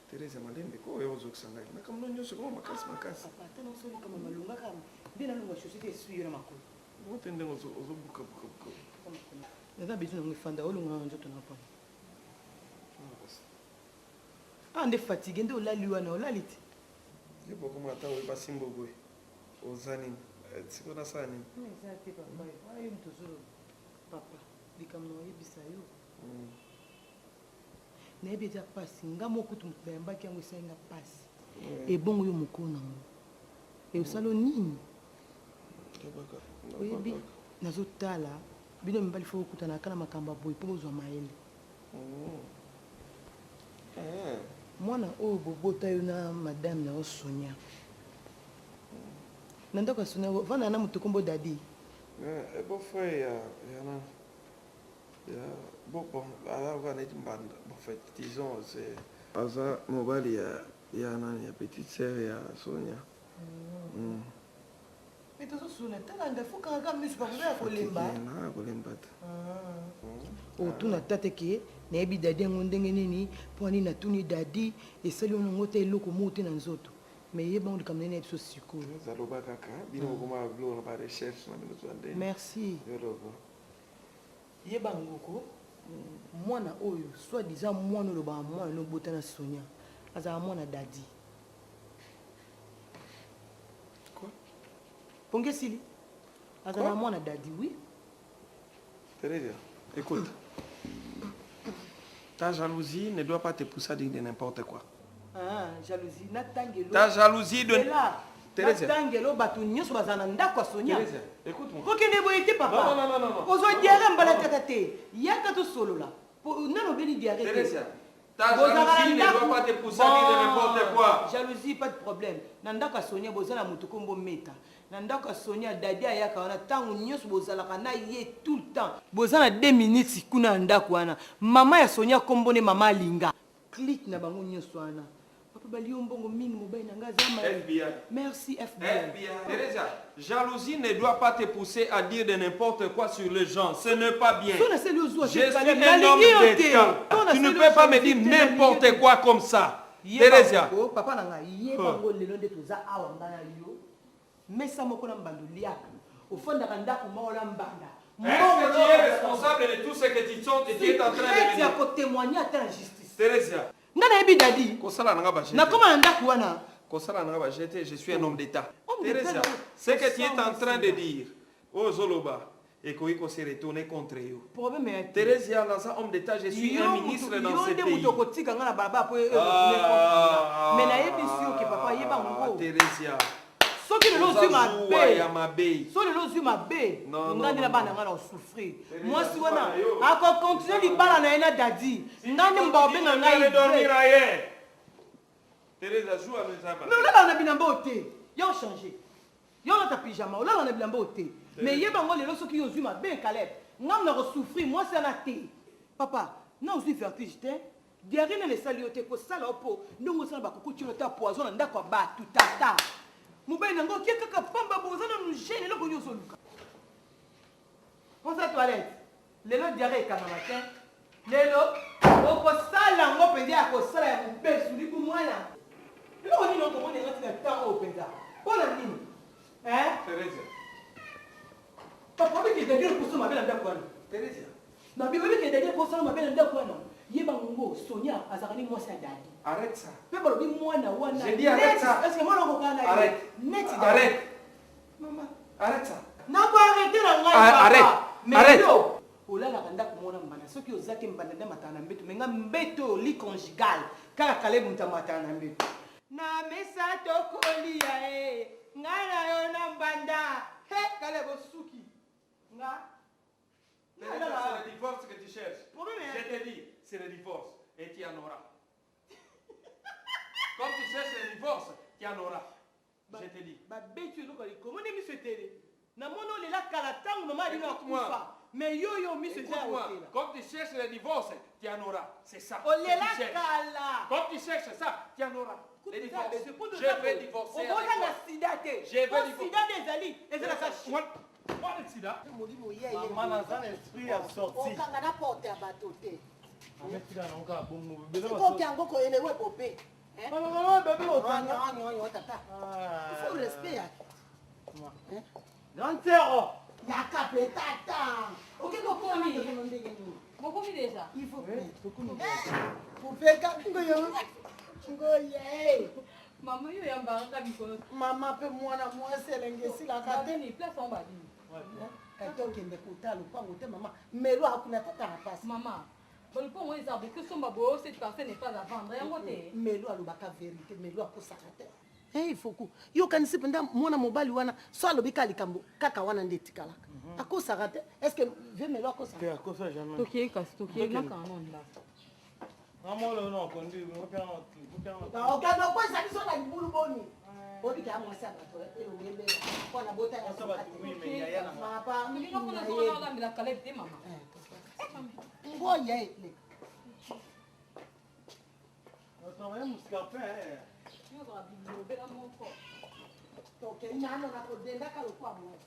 Therese malembe ko oyo ozokisa ngai makambo no nyonso ekoma makasi makasi. Papa ata naosala likambo malonga kaka nde nalonga chaussette esui yo na makolo. Bongo te ndenge ozobuka buka buka. Naza besoin nango efanda olonga na nzoto na pona. Ah nde fatigue nde olali wana olali te. Yo bokoma ata oyeba simbo boye oza nini eh, sikoyo nasala nini? Eza te papa wana yo moto ozoloba papa likambo na oyebisa yo. Hmm. Nayebi eza pasi nga moko kutu moto nayambaki yango esali nga pasi ebongo yo mokolo nango eosalo nini oyebi nazotala bino mibali fo bokutanaka na makambo ya boye mpo bozwa mayele mwana oyo bobota yo na madame na yo sonia na ndako ya sonia vanda na moto kombo dadi beau frère ya ya nani Ya bon bon aza lokola neti mbanda bon fait disons c'est aza mobali ya ya nani ya petite sœur ya Sonia. Mm. Mais tozosolola tala nda fo kanga kaka miso papa ya kolemba. Na kolemba te. Ah. Otuna tata ke nayebi dadi yango ndenge nini mpo nini natuni dadi esali yo nango te eloko moko te na nzoto mais yeba ngo likambo nini na biso sikoyo. Zaloba kaka bino bokoma biloko na ba recherche na bino zwa ndenge. Merci. Yoloba. Yeba ngoko mwana oyo soit disant mwana olobaka mwana no obota na Sonia azalaka mwana daddy. Quoi? Pongi esili? Azalaka mwana daddy oui. Theresia, écoute. Ta jalousie ne doit pas te pousser à dire de n'importe quoi. Ah, jalousie natangelo. Ta jalousie de Zela. Theresia. Natangelo bato nyonso bazala na ndako ya Sonia. Theresia, écoute-moi. Kokende boye te papa. Non, non, non, non, non. Ozwa diarrhée mbala tata te. Yaka tosolola. Po nano obeli diarrhée te. Theresia, ta Bozalaka na jalousie ne ndako- doit pas te pousser à dire de n'importe quoi. Jalousie, pas de problème. Na ndako ya Sonia boza na moto kombo Meta. Na ndako ya Sonia Daddy ayaka wana tango nionso bozalaka na ye tout le temps. Boza na deux minutes kuna na ndako wana. Mama ya Sonia kombo ne mama Alinga. Clique na bango nionso wana. Papa bali yo mbongo mingi mobali na nga aza mayele. FBI. Merci FBI. FBI. Teresa, jalousie ne doit pas te pousser à dire de n'importe quoi sur les gens. Ce n'est pas bien. So nasali ozwa Je te suis Caleb, un nalingi homme yo te. d'État. To Tu ne nasali peux pas me jalousie dire te, nalingi yo n'importe te. quoi comme ça. Yeba Theresia. ngo, papa na ngai, yeba Huh. ngo lelo nde toza awa nga na yo. Mesa moko na mbanda oliaka. Ofandaka ndako moko na mbanda. Est-ce que tu es responsable de tout ce que tu sens et tu es en train de Secret ya me dire? ko témoigner ata na justice. Theresia. Nga nayebi dadi. Kosala na nga ba jete. Nakoma na ndako wana. Kosala na nga ba jete, je suis un homme d'État. Homme d'État, Theresia, na- ce que tu es en train de Osambisa. dire, ozoloba, ekoki ko se retourner contre yo. Problème ya te. Theresia, naza homme d'État, je suis Yo un mutu- ministre dans yo ce nde pays. moto okotika nga na balabala po e- e- Ah, mais nayebisi yo ke papa yeba ngo. Theresia. Soki lelo Oza ozwi zuwa mabe, ya mabe. soki lelo ozwi mabe, Non, nga non, nde na non, bana non. nga na osouffrir. Theresia, Mwasi zuwa wana na yo. akocontinue libala na ye na dadi. Nga nde moto akobenga ngai Allez dormir vrai. ailleurs. Theresia, zuwa no eza mabe. Mais olala na bilamba oyo te. Yo changer. Yo olata pyjama, olala na bilamba oyo te. Mais yeba ngo lelo soki yo ozwi mabe Caleb, nga na ko souffrir mwasi wana te. Papa, na ozwi vertige te. Diarrhée nani esali yo te kosala yo po ndenge osala bakuku tino ta poison na ndako ya bato tata. Mobali na ngo okie kaka pamba boza nanu jeune eloko nini ozoluka. Posa toilette. Lelo diarrhée ekangama te. Lelo okosala yango mpenza ya kosala ya mobesu libu mwana. Eloko nini okomona yango ntina temps oyo mpenza. Mpo na nini? Theresia. Papa oyebi ke Daniel okosala mabe na ndako wana. Theresia. Nabi oyebi ke Daniel okosala mabe na ndako wana. Yeba ngo Sonia azalaka ni mwasi ya Dadi. Arrête ça. Pe balobi mwana wana. J'ai dit arrête ça. Est-ce que mwana okokana na ye? Arrête. Neti Dadi. Arrête. Maman. Arrête ça. Nako arrêter na ngai Ah, papa. arrête. Mais Arrête. yo olalaka ndako mona mbanda soki oza te mbanda nde amataka na mbeto me nga mbeto oyo lit conjugal kaka Caleb moto amataka na mbeto. Na mesa tokolia e nga na yo na mbanda he Caleb osuki nga. Teresa, c'est le divorce que tu cherches. Problème, hein? Je te dis, c'est le divorce. Et tu en auras. Comme tu cherches le divorce, tu en auras. Je te dis. babeti eloko ya likolo nde miso etele namoni olela kala ntango mama alino Écoute-moi. akufa mais yo yo miso eza ya Écoute-moi, kotela comme tu cherches le divorce, tu en auras. C'est ça. olela que tu cherches. kala Comme tu cherches ça, tu en auras. Le divorce. Je Je vais divorcer avec oboza na toi. sida te Je vais Po divorcer. sida nde ezali ezalaka What sida Mama naza na esprit ya sortie. okanga na porte ya bato te Ametika na oka bongo. sikoki yango koyelewe bobe Mama, mama, bebe otanga. nyonyo tata il faut respect ya Grande sœur. yaka mpe tata oke kokoma ndenge ndenge nini bokomi déjà il faut popeka ngoyo ngoye mama yo oyambaka mikolo mama mpe mwana mwasi elenge esilaka te place yango babini kati okende kotala lopango te mama melo akuna tata na pasi mama balopango eza boki osomba boyo cette parcelle n'est pas à vendre yango te melo alobaka verité melo akosaka te Hey, foku yo okanisi mpenza mwana mobali wana so alobi kaka likambo kaka wana nde etikalaka akosaka te est ce que vie melo akosaka Te akosa jamais. tokei kasi tokei nakanga nano ndako Ngamolo no conduire, okende okwesa biso na libulu boni obika ya mwasi ya bato oyebela mpona bota ya papa olambela kaleb te mama ngoya ele Travailler muscapin. ozala bilobela moko tokei nano na kodendaka lokwa mwasi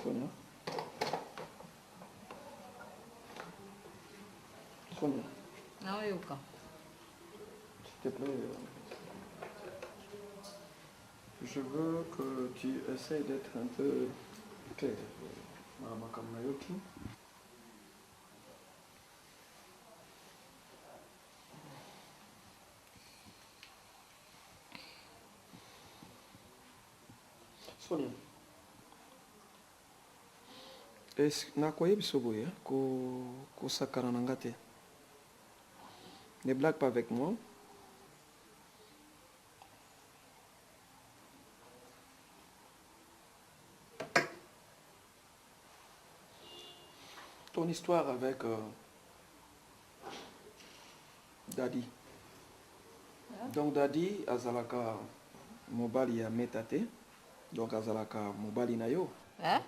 Sonia Sonia, naoyoka s'il te plaît, je veux que tu essaies d'être un peu clair. Mama Kamayoki. Sonia. Est-ce nakoyebisa boye ko kosakana na nga te ne blague pas avec moi ton histoire avec euh, Daddy donc Daddy azalaka mobali ya meta te donc azalaka mobali na yo Eh?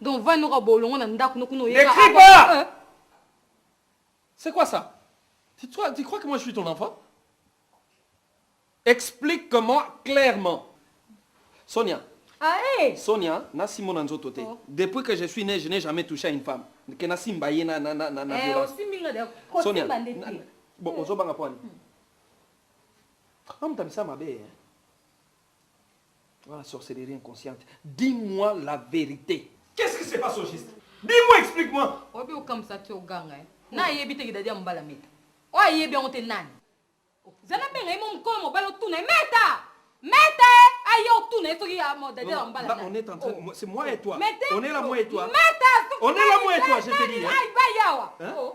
donc vani noka bolongo na ndako nokuna Ne crie pas C'est quoi ça tu, crois- tu crois que moi je suis ton enfant Explique-moi clairement. Sonia, ah, Sonia, nasimona nzoto te. Oh. Depuis que je suis né, je n'ai jamais touché à une femme. Que nasimba ye na na na na, na Eh, violence. osimbi nga d'ailleurs. Sonia, Kosimba nde na- te. bon, ozobanga po ani? Amutamisa mabe. Hein? Voilà, sorcellerie inconsciente. Dis-moi la vérité. Qu'est-ce qui se passe au juste Dis-moi, explique-moi. oyebi okamwisa te oganga eh. na ayebi te ke dadi ya mobali ameta oyo ayebi yango te nani zala benga ye mo mokolo mobali otuna ye meta meta aye otuna ye soki ya mo- dadi ya mobali Là, on est en train. Oh. C'est moi et toi. Mais t'es- On est là, moi et toi. Meta On est là, moi et toi, je te dis. hein. bayawa Hein?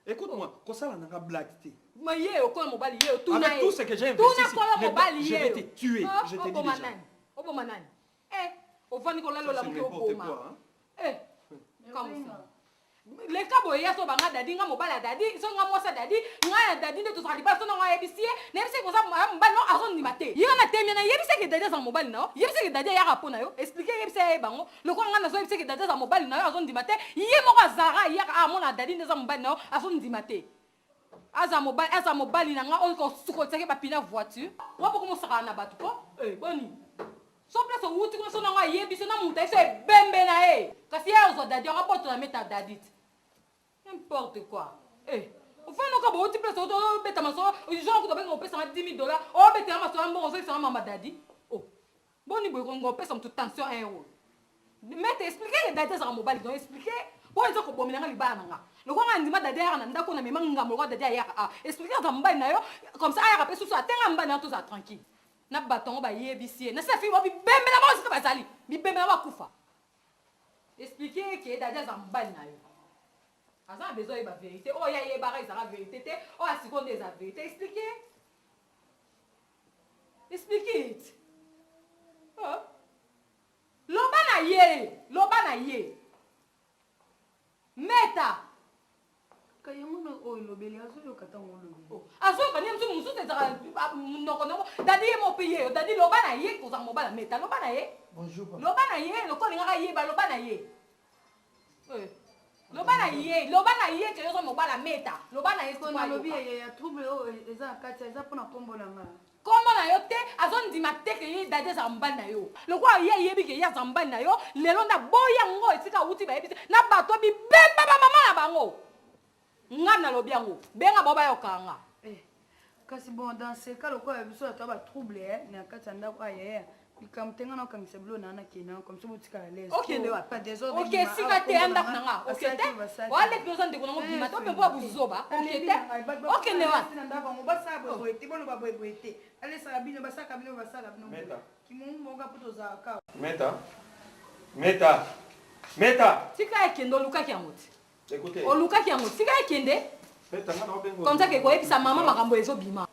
Écoute-moi, kosala nanga blague te. ma ye okola mobali ye otuna Avec tout ce que j'ai investi tuna ici, kola ne- mobali je ye vais te tuer, Oh, je te dis oboma déjà. nani oboma nani eh ovandi kolalola Ça, c'est moke n'importe oboma quoi, hein. Eh, comme ça leka boye ya so banga dadi nga mobali ya dadi so nga mwasi ya dadi nga ya dadi nde tozala libala so nango ayebisi ye nayebisi ye koza mobali no azondima te ye nga na temia na yebisi eke dadi azala mobali na yo yebisi eke dadi ayaka mpo na yo explike yebisi ye bango lokola nga nazoyebisi eke dadi azala mobali na yo azondima te ye moko azalaka ayaka amona dadi nde aza mobali na yo azondima te aza mobali aza mobali na nga oyo kosukotisaki bapine ya voiture wa boko mosakana na bato ko Eh, boni so place owuti kuna so nango ayebi so na moto ayebi so ebembe na ye kasi ye azwa dadi yango abotola meta dadi te n'importe quoi Eh, Ofandi oka bowuti place oto obeta masolo jean kutu abenga opesa nga 10000 dollars obetela masolo ya mbongo ozongisa nga mama dadi oh boni boye kongo opesa moto tension un oyo mete explique ke dadi azalaka mobali donc explique po eza kobomela nga libala na nga lokola nga ndima dadi ayaka na ndako na mema ngambo lokola dadi ayaka ah explique aza mobali na yo comme ça ayaka pe susu atenga mobali na yo tozala tranquille na bato yango bayebisi ye na se afiki bibembe na bango sika bazali bibembe na bakufa explique ye ke dadi aza mobali na yo aza na besoin oyeba verité oyo ye ayebaka ezalaka verité te oyo asikoyo nde eza verité explique explique it oh. loba na ye loba na ye meta Yango na oyo olobeli azoyoka ntango olobi. Oh, azoyoka nde mosusu mosusu ezalaka monoko nango dadi ye moko mpe ye yo dadi loba na ye kozala mobala meta loba na ye loba na ye lokola olingaka yeba loba na ye eh, loba na ye loba na ye ke yo oza mobala meta loba na ye nalobi ya trouble oyo eza na kati eza mpona nkombo na ngai Kombo na yo te azo ndima te ke ye dadi azala mobali na yo lokola ye ayebi ke ye aza mobali na yo lelo nde aboyi yango esika awuti bayebi te na bato bibemba ba mama na bango nga nalobi yango benga bango bayokaka nga eh, kasi bon dans ce cas lokola biso bato ya batrouble eh, na kati ya ndako ayaya ah, likambo te nga naokangisa bilo na nakende yango comme botikala lese okende wapi oke esika te ya ndako na nga oke te waleki oza ndeko nango bima te ope mpo ya buzoba oke te okende wapi na ndako yango basala boyeboye te boloba boyeboye te alesaka bino basalaka bino basalaka bino kimongu mboka mpo tozalaka meta meta meta tika ekende olukaki yango te olukaki yango tika ekende comme ça ke koyebisa mama makambo ezobima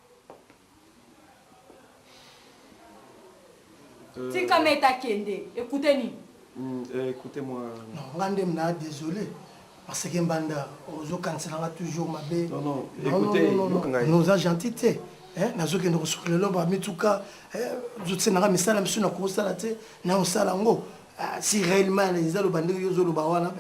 euh. tika meta kende ekute nini hmm, eh, écoutez moi non nga nde na désolé parce que mbanda ozokanisela nga toujours mabe non non écoutez non oza gentil te nazokende kosukola eloko bamituka ozotisenanga misala misu nakosala te naosala yango ah, si réellement eza loba ndenge yo ozoloba wana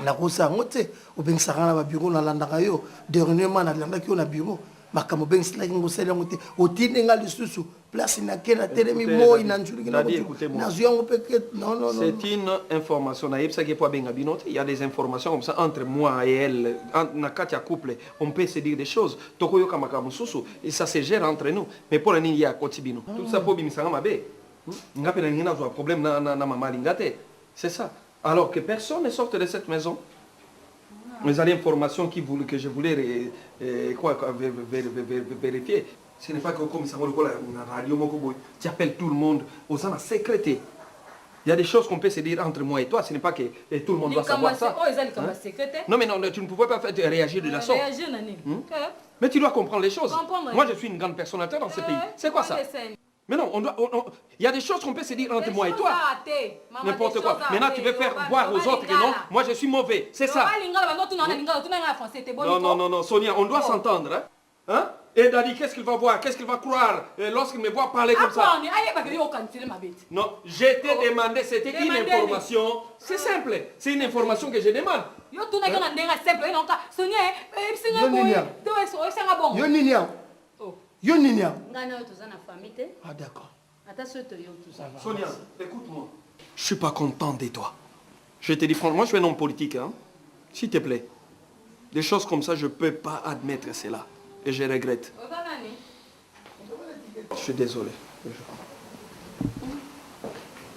nakosala yango te obengisaka nga na babiro nalandaka yo dernièrement nalandaki yo na biro makambo obengiselaki ngo osali yango te otindi nga lisusu place nake natelemi moi na nzuluki nazwi yango mpe ke non non c'est une information nayebisaki mpo abenga bino te il y a des informations comme ça entre moi et elle na kati ya couple on peut se dire des choses tokoyoka makambo mosusu et ça se gère entre nous mais mpo na nini ye akoti bino tout ça mpo obimisanga mabe Nga pe nalingi nazwa problème na, na, na mama alinga te. C'est ça. Alors que personne ne sorte de cette maison. Ezali information qui voulait, que je voulais eh, quoi, quoi, vérifier. Ce n'est pas que comme ça, lokola na radio moko boye, tu appelles tout le monde, oza na secret te. Il y a des choses qu'on peut se dire entre moi et toi, ce n'est pas que et tout le monde doit savoir ça. Hein? Non mais non, tu ne pouvais pas faire réagir de la sorte. Réagir, Nani. Hmm? Mais tu dois comprendre les choses. Comprendre. Moi, je suis une grande personnalité dans ce pays. C'est quoi ça Mais non, on doit, il y a des choses qu'on peut se dire entre moi et toi. N'importe quoi. Maintenant, tu veux faire voir aux autres que non, moi je suis mauvais. C'est ça. Non, non, non, non, Sonia, on doit s'entendre. Hein? hein? Et Dadi, qu'est-ce qu'il va voir Qu'est-ce qu'il va croire lorsqu'il me voit parler comme ça Non, je t'ai demandé, c'était une information. C'est simple, c'est une information que je demande. Yo nini Yo nini awa? Ngai na yo toza na famille te. Ah d'accord. Ata soki toyoki. Sonia, écoute-moi. Je suis pas content de toi. Je te dis franchement, moi je suis un homme politique, hein. S'il te plaît. Des choses comme ça, je peux pas admettre cela. Et je regrette. Je suis désolé.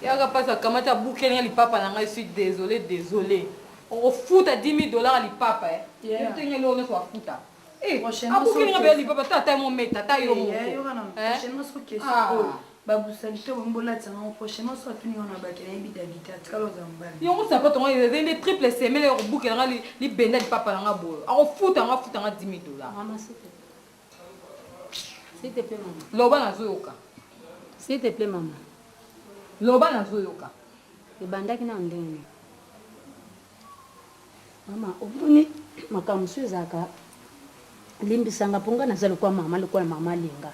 Yaka pasi akamati abukeli nga lipapa na ngai, je suis désolé, désolé. Okofuta 10 000 dollars ya lipapa eh. Yeah. Yo tenge lelo nyonso afuta. Eh, abukeli nga bela lipapa ta ata mo meta ata yo moko. Eh, yoka na eh? prochainement soki question ah. oyo babusalite oyo bolatisa yango prochainement soki atuni wana baki nayebi David atikala ozala mobali. Yango sapato ngo ezali nde triple semele ya kobukela nga libenda lipapa na nga boye. Akofuta nga afuta nga 10 000 dollars. Mama s'il te plaît. S'il te plaît mama. Loba nazoyoka. S'il te plaît mama. Loba nazoyoka. Ebandaki na ndenge nini? Mama omoni makambo mosusu ezalaka limbisa nga po nga naza lokola mama lokola mama alinga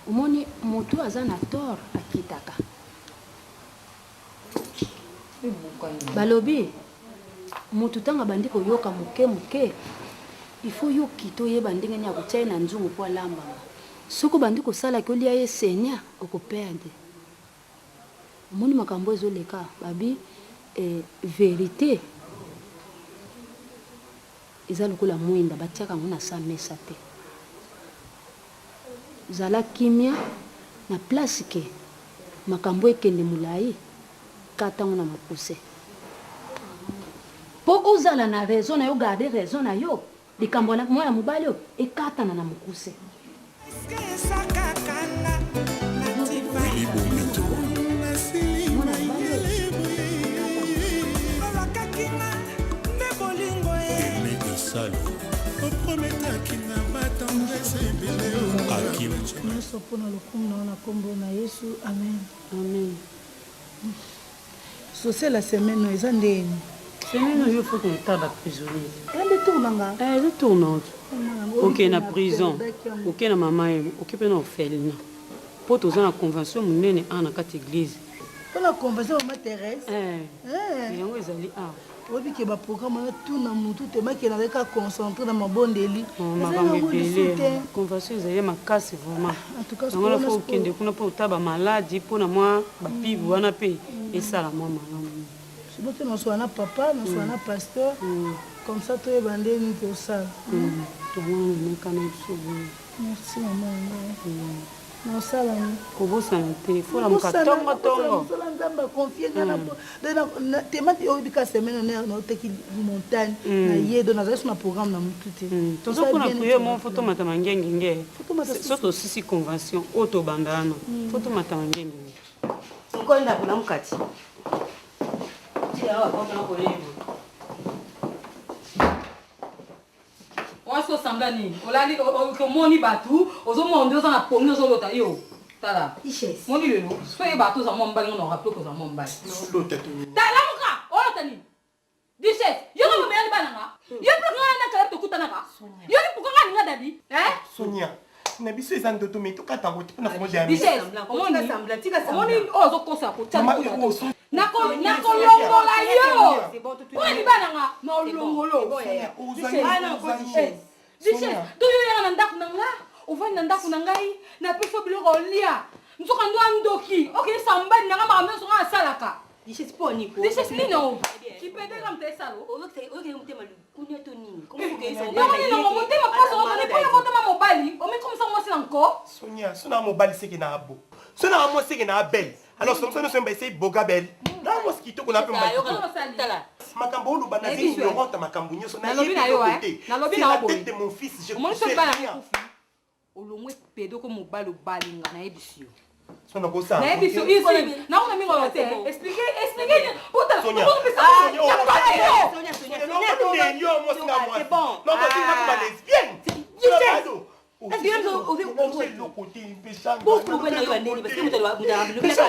omoni motu aza na tort akitaka balobi motu ntango abandi koyoka moke moke il faut yo kita oyeba ndenge nini akotia ye na nzungu mpo alambama soki obandi kosalaki olia ye senia okoperde Omoni makambo oyo ezo leka babi eh, verite. eza lokola mwinda batiaka yango na sa mesa te. Zala kimia na place ke makambo ekende mulayi kata yango na mokuse. Po ozala na raison nayo garder raison nayo likambo ya mwana mobali oyo ekatana na mokuse. Willy Bombito. Aimé Esalo. Akim. Nyonso mpo na lokumu na yo na nkombo na Yesu, amen. Amen. Social ya semaine oyo eza ndenge nini? Semaine oyo faut kotala ba prisonniers. Eza nde tour na nga. Eh, eza tour na yo. Oke na prison, oke na mama yemo, oke mpe na orphelinat. Mpo toza na convention monene awa na kati eglise. Mpo na convention mama Therèse. Eh. eh. Yango ezali awa. Oyebi ke ba programme wana tout na mutu te make nazali kaka concentre na mabondeli. Oh, makambo ebele. Convention ezali makasi vraiment. Ah, Yango wana fo okende kuna mpo otala ba maladi mpo na mwa ba pub mm. wana mpe mm. esala mwa malamu. Soki te nasola na papa, nasola na mm. pasteur. Comme ça toyeba nde nini tosala. Yango wana namekana biso boye. Merci maman. Nasala nini? Kobosana te, faut lamuka tongo tongo. Mosala Nzambe a confier nga na mm. tema oyebi ka semaine na naotaki montagne mm. na ye donc nazali so na programme na mutu te. Mm. Tozo kuna prière mo faut tomata mangengenge. So tosisi convention oyo tobanda wana. Faut tomata mangengenge. Nkonda kuna mukati. Tiya wa kona koyeba. Mwasi osambla nini? Olali omoni batu ozomona nde oza na pongi ozolota yo. Tala. Moni lelo so yeba ata oza mwa mobali ngo na rappele kozala mwa mobali. Tala muka olota nini? Duchesse, yo nga momela libala nga. Yo mpe nga na kala tokutanaka. Yo ni pourquoi nga ninga dadi? Eh? Sonia, na biso eza ndoto mais tokata yango te mpona kongo ya Duchesse, omoni omoni oyo ozokosa kotia nakolongola yo mpona libala nga na olongolo Duchesse, to yo yaka na ndako na nga ovandi na ndako na ngai napesi yo biloko olia nzoka ndo andoki okeyesa mobali na nga makambo nyonso nga asalaka Duchesse mpo nini Duchesse nini o kipedeka moto esalo oyokeli motema likunya to nini yango nini yango motema mpasi okoni mpo yo botama mobali omikomisa mwasi na nko Sonia so na mobali seke na abo so na mwasi seke na abel alors somo nyonso ba essaye boga belle na mwasi kitoko na mpe mobali makambo oloba naza ignorante makambo nyonso nayebi na yo nalobi na yo boye tête de mon fils je omoni soki bana kufi olongwe pedo ko mobali obalinga nayebisi yo nayebisi yo isi naona mingi oyo te explique explique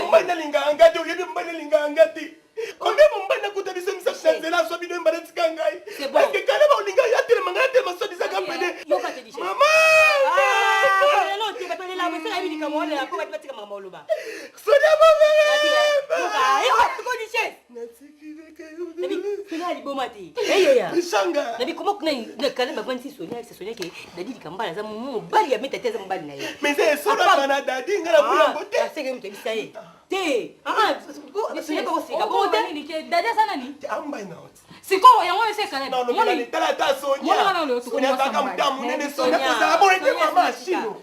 mobali nalingaka nga te oyebi mobali nalingaka nga te combien mobali nakuta biso misato na nzela azwa bino mbala tika ngai parceke kale baolinga yo atelema ngai atelema so bisaka pede mama sonia sonia liboma te sanga nabi koma kuna na kale bavandisi sonia ayebisa sonia ke dadi likambala aza mobali ya meta te aza mobali na ye mais esolaka na dadi ngai naboyi yango te aseke moto ayebisa ye te dadi aza nani ambai na oti sikoyo yango ese ekaltala ata sonia sonia azalaka moto monene sonia kozala boye te mama shino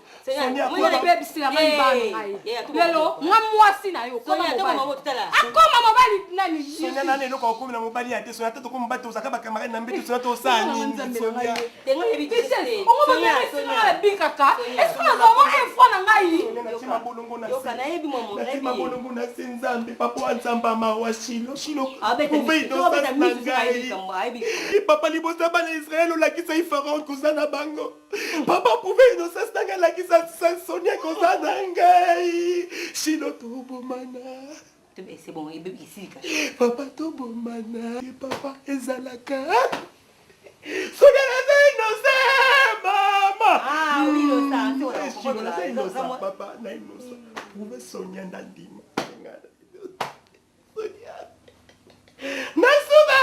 lelo nga mwasi na yo akoma mobali nani sonia nani eloko okomi na mobali ya te sonia ata tokomi mobali tozalaka bacamarade na mbeto sonia tosala nini sonia bikaka eske nazwa mwa un fois na ngai mabolongo na se nzambe papa wa nzambe mawa shilo shilo na ngai papa liboso ya bana israel olakisa ye pharaon koza na bango papa prouve innocence na ngai alakisa sonia koza na ngai shilo tobomana papa tobomana papa ezalaka soki naza innocent mama ah, hmm, naza innocent papa na innocent prouve sonia ndandima sonia nasuba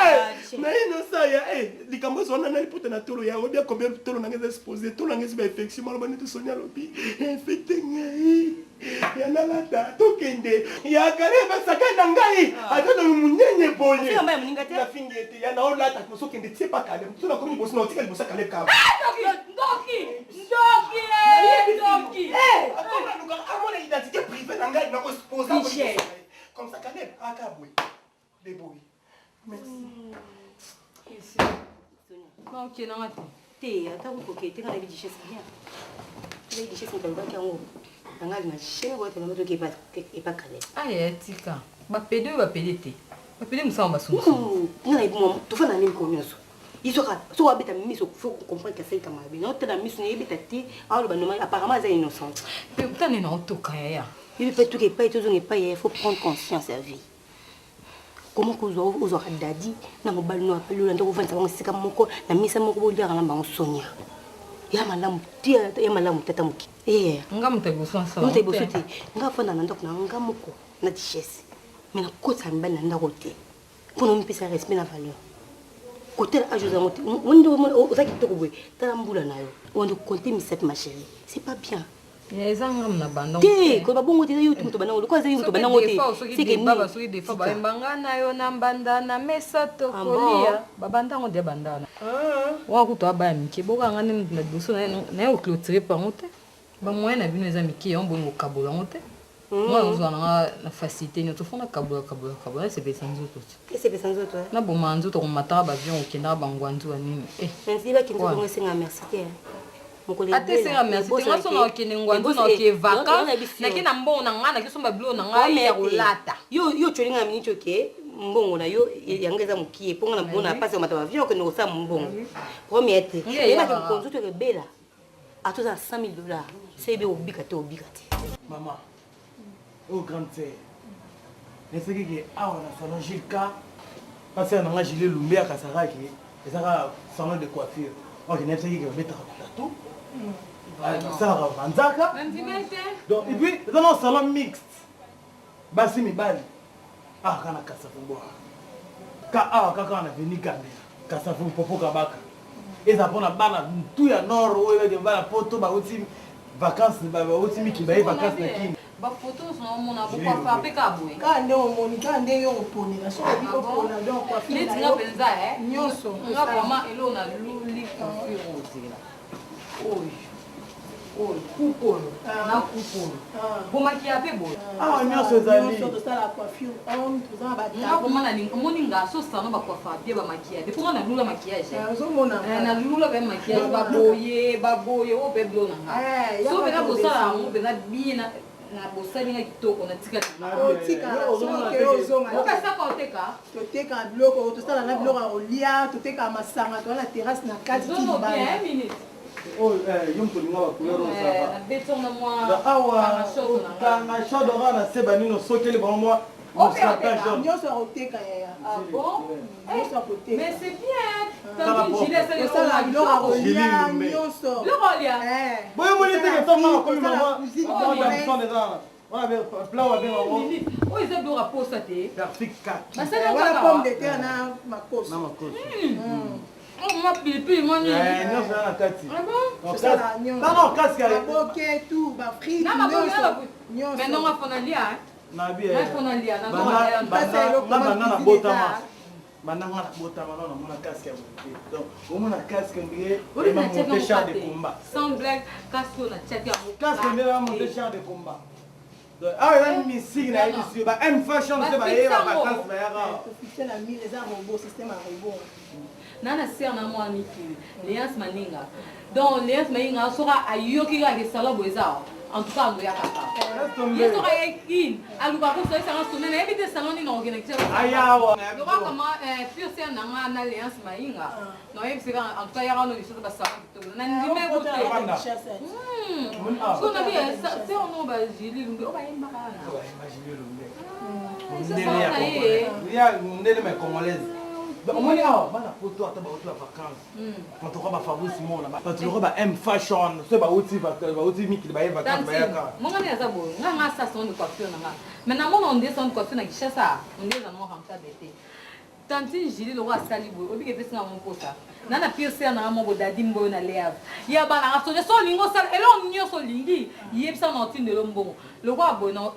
ah, Naye nosaya eh, likambo ezwa na liputa na tolo yango bia combien tolo nanga eza exposé, tolo nanga ezi ba infection, maloba neti Sonia alobi, infecte ngai. Ya nalata tokende ya kale basaka na ngai ah. aza na monene boye nafingi ete ya naolata tosokende tie pa kale so nakomi liboso na otika liboso ya kale kaba ah, ndoki ndoki eh, ndoki eh, amona identité privée na ngai nakoexpose comme ça Caleb aka boye deboye merci ok nanga te te ata kokoke te nga nayebi duchesse bien nayebi duchesse moto alobaki yango nanga alinga jamais koyata bango toki epa kale aya tika bapede oyo bapede te bapede mosala basumusu nga nayebi mwa tofanda na nini mikolo nyonso isoka soki abeta miso faut comprendre kasalika mabe naotala miso nayebeta te aoloba normal apparemment aza innocente tane naotoka yaya yebi mpe tuka epai tozonga epai yaya faut prendre conscience ya vie comment kozwa ozwaka dadi na mobali no apaliola nde kovandisa bango esika moko na misa moko boliaka na bango sonia ya malamu te ya malamu tata moke eh. nga moto ya liboso moto ya liboso te nga afanda na ndako na nga moko na duchesse mais nakotisa mibali na ndako te mpo na omipesa respect na valeur kotala age ozango te oza kitoko boye tala mbula na yo wando konte misapi ma chérie c'est pas bien eza nga na banda te koloba bongo te eza yo moto bandango lokola eza yo moto bandango te soki deba soki defa bayemba nga na yo na mbanda na mesa tokolia babanda yango deya banda wana ah. wana kutu abaya mike boka nga nde na liboso naye oclotire pango te bamoyen na bino eza mike yango bolingo kokabola yango te nga nazozwa na nga na facilité nyonso fo nakabola kabola kabola esepelisa nzoto ti esepelisa nzoto eh? naboma nzoto komataka bavion kokendaka bangwanzu ya nini eh. esenga merci te ata esenga merci te nga so nakokende ngwanzu nakoke vacance nake na mbongo na nga nake somba biloko na ngai ya kolata yo yo otyoli nga na miniti oke mbongo na yo yango eza mokie mpo nga na mbongo na mpasi ya komata bavion okende kosala mbongo premier te yebaki mokonzi oto ekebela ata oza na 100 000 dollars soyebi obika te obika te mama oyo grande sœur neseki ke awa na salon Gilles K pasteur na nga Gilles Lumbe akasaraki ezaka salon de coiffure ok nayebisaki ke babetaka batatou basalaka banzaka donc et puis eza na salon mixte basi mibali awa kaka na kasavubu awa ka awa kaka na veni gambela kasavubu popo kabaka eza mpona bana tu ya nord oyo bake bana poto bauti vacances bauti mikili baye vacances na kini bafoto nyonso naomona bokoafa mpe kaka boye kaka nde omoni kaka ndenge yo oponela soki obi kopona donc coiffure neti nga mpenza eh. nyonso nga vraiment eloko naluli coiffure ozela oyo oyo coupe oyo ah. na coupe oyo ah. bomakiya mpe boye awa ah, nyonso ezali tosala coiffure homme toza na bata vraiment nalingi omoni nga so salon bacoiffa bien bamaquillage mpo nga nalula maquillage ozomona eh, nalula mpe maquillage baboye baboye oyo mpe bilo na nga eh, so mpena bosala yango mpena bien na bosali nga kitoko natikalaokasaka oteka toteka biloko tosala na biloko ya kolia toteka masanga toza na terrasse na kati oyo eh, yo moto olinga bacouleur oyo sava awa okanga shadora na se banini osokeli bango mwa mosaka jaune nyonso ya koteka yaya ah nyonso ya koteka mais c'est bien osala biloko ya kolia nyonso boye moni teke ntango nakomi mama wana plat wabenga yango oyo eza biloko ya posa te wana pomme de terre na makoso na makoso mwa pilipili mwa nini nyonso eza na kati tala kasi maboke tout bafrite nyonso nyonso mais nonga fona lia banda nabotama banda nga nabotama nano namona casque ya boye te donc omona casque ndenge monte char de combat sans blague casque oyo natiaki yango casque ndenge na monte char de combat donc awa eza misiki na yebisi yo ba m fashion te baye ba vacances bayaka tofixe na mire eza robot système ya robot na na sere na mwana mikili Leance Maninga donc Leance Maninga soki ayoki kaka ke salon boye eza en tout cas aloya kaka ye soki aye kin aluka kosoyesanga sone nayebi te salon nini nakokende kialoba kama pure sere na nga na Leance Maninga naoyebisi kaka en tout cas yaka no lisusu basalon kitoko na ndime kute so nabi se ono ba Julie Lumbe oyo bayembaka wana mundele mais congolaise omoni awa bana poto ata bauti ba vacances bato lokola ba Fabrice Mona bato lokola ba M Fashion soki bauti bauti mikili baye vacances bayaka monga nde aza boye nga nga sa salon de coiffure na nga mais namona onde salon de coiffure na Kinshasa onde eza nango rentable te. Tantine Julie lokola asali boye obiki epesi nga mposa na na pire sœur na nga moko dadi mboyo na leave ya bana nga sonia so olingi osala eloko nyonso olingi yebisa na otindelo mbongo lokola boye na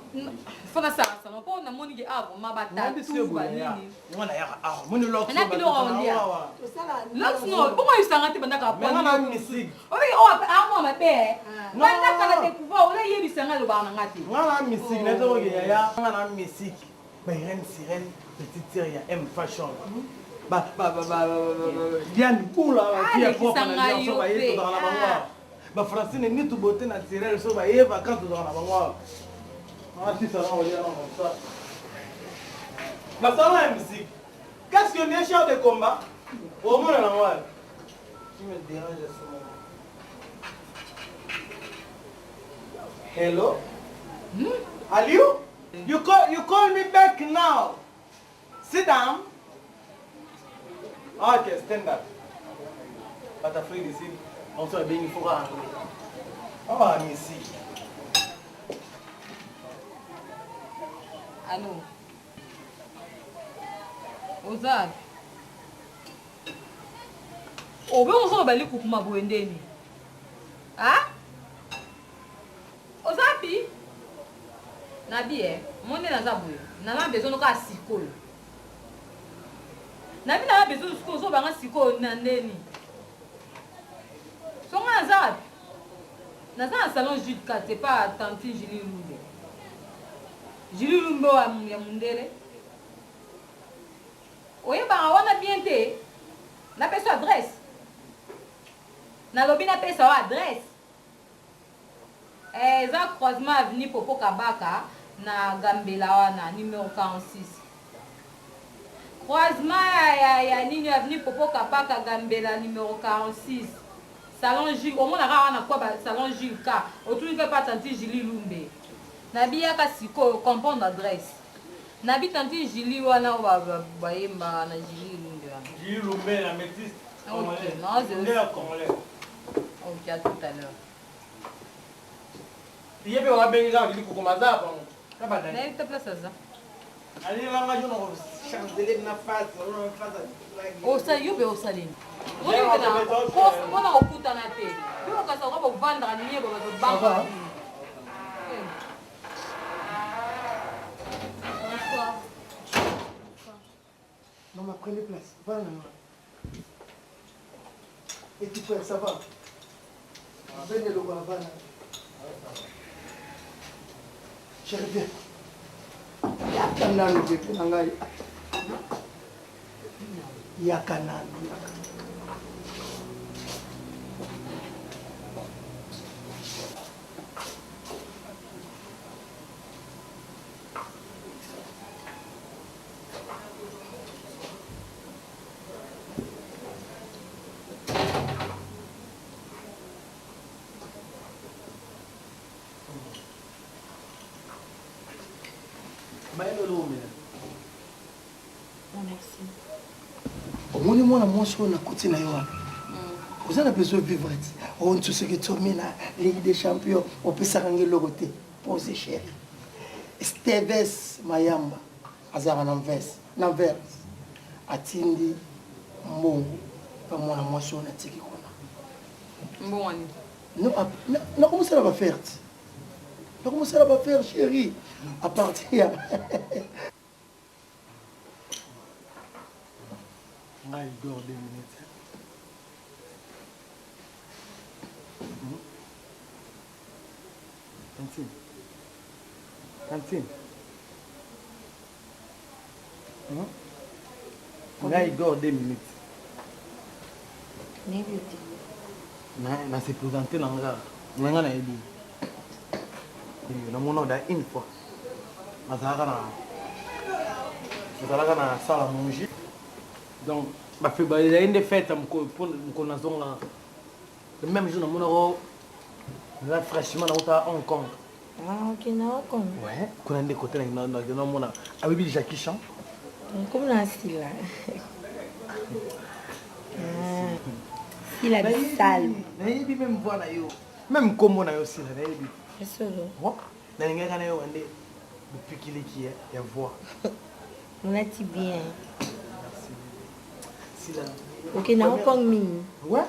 fo nasala salon mpo namoni ke ah vraiment batatu banini mwana yaka awa moni lox na biloko olia lox no bongo oyebisanga te bandaka obiki oyo amwa mabe bandaka na découvert ola yebisanga alobaka na nga te nga na misiki nazokoke yaya nga na misiki Ba Irène Sirène, petite sœur ya M Fashion. Ba ba ba ba Diane Kula ba fille ya propre na biso ba ye tozala na bango awa. Ba Francine Nitu beauté naturelle so ba ye vacances tozala na bango awa. Ah si ça va on est comme ça. Masala ya musique. Qu'est-ce que les chars de combat Au moins na moi. Tu me déranges à ce moment. Hello? Hmm? Aliou? You call, you call me back now. Sit down. Okay, stand up. But afraid is in. Also, being for anglais. Oh, I'm easy. Allô? Oza obe ozo bali kukuma boye ndeni ah Oza wapi? Na bi eh, omoni nde naza boye. Naza na besoin no kaka sikoyo. Na bi naza besoin sikoyo, ozo banga sikoyo na ndeni. So nga naza wapi? Naza na salon Jude Kate pa tantine Julie Lumbe. Julie Lumbe oyo ya mundele. Oyebaka wana bien te? Napesa adresse. Nalobi napesa yo adresse. Eh eza croisement avenue popo kabaka na gambela wana numero 46 croisement ya, ya, ya nini avenue popo kabaka gambela numero 46 salon Jules omonaka wana kwa ba salon Jules K otuni mpe pa tanti Julie Lumbe nabi yaka sikoyo comprendre adresse nabi tanti Julie wana oyo bayembaka na Julie Lumbe wana Julie Lumbe na métis Ok, non, congolais. Ok, à tout à l'heure. Ye pe babengi kaka lili kokoma aza bango. Na ba nani? Nayebi te place aza. Alelanga yo na ko chancele na face, na face. Osali yo pe osali. Mpona kokutana te. Yo okasa oka bovandaka nie bo bato banga. Bonsoir. Maman, prenez place. Va là. Petit frère, ça va Venez le voir, va là. Chérie, viens. Yaka nanu bebe na ngai. Yaka nanu, yaka. Omoni mwana mwasi oyo nakuti na yo wana oza na besoin vivre ti oyo nsusuki tomina ligue des champions opesaka nga eloko te pose chéri steves mayamba azalaka na Anvers, na Anvers atindi mbongo pa mwana mwasi oyo natiki kuna. Mbongo nini? No, nakomosala ba faire ti. Nakomosala ba faire chérie à partir ya Ngai dors deux minutes. Hmm? Tantine. Tantine. Hmm? Ngai dors deux minutes. Nayebi te. Na na se présenter na nga. Na nga nayebi. Namona da une fois. Nazalaka na nazalaka na salle à manger. Donc ba fait ba ezali nde fête mokolo mokolo nazongaka. Le même jour namonako naza fraîchement nauta Hong Kong. Ah, ok, na Hong Kong. Ouais, kuna nde kote na namona ayebi Jackie Chan. Comme na sila. Sila bisalu. Nayebi même voix na yo. Même kombo na yo sila nayebi. Solo. Nalingaka na yo nde bopikiliki ya voix. Olati bien. Esila. Ok, na Hong Kong mingi. Ouais.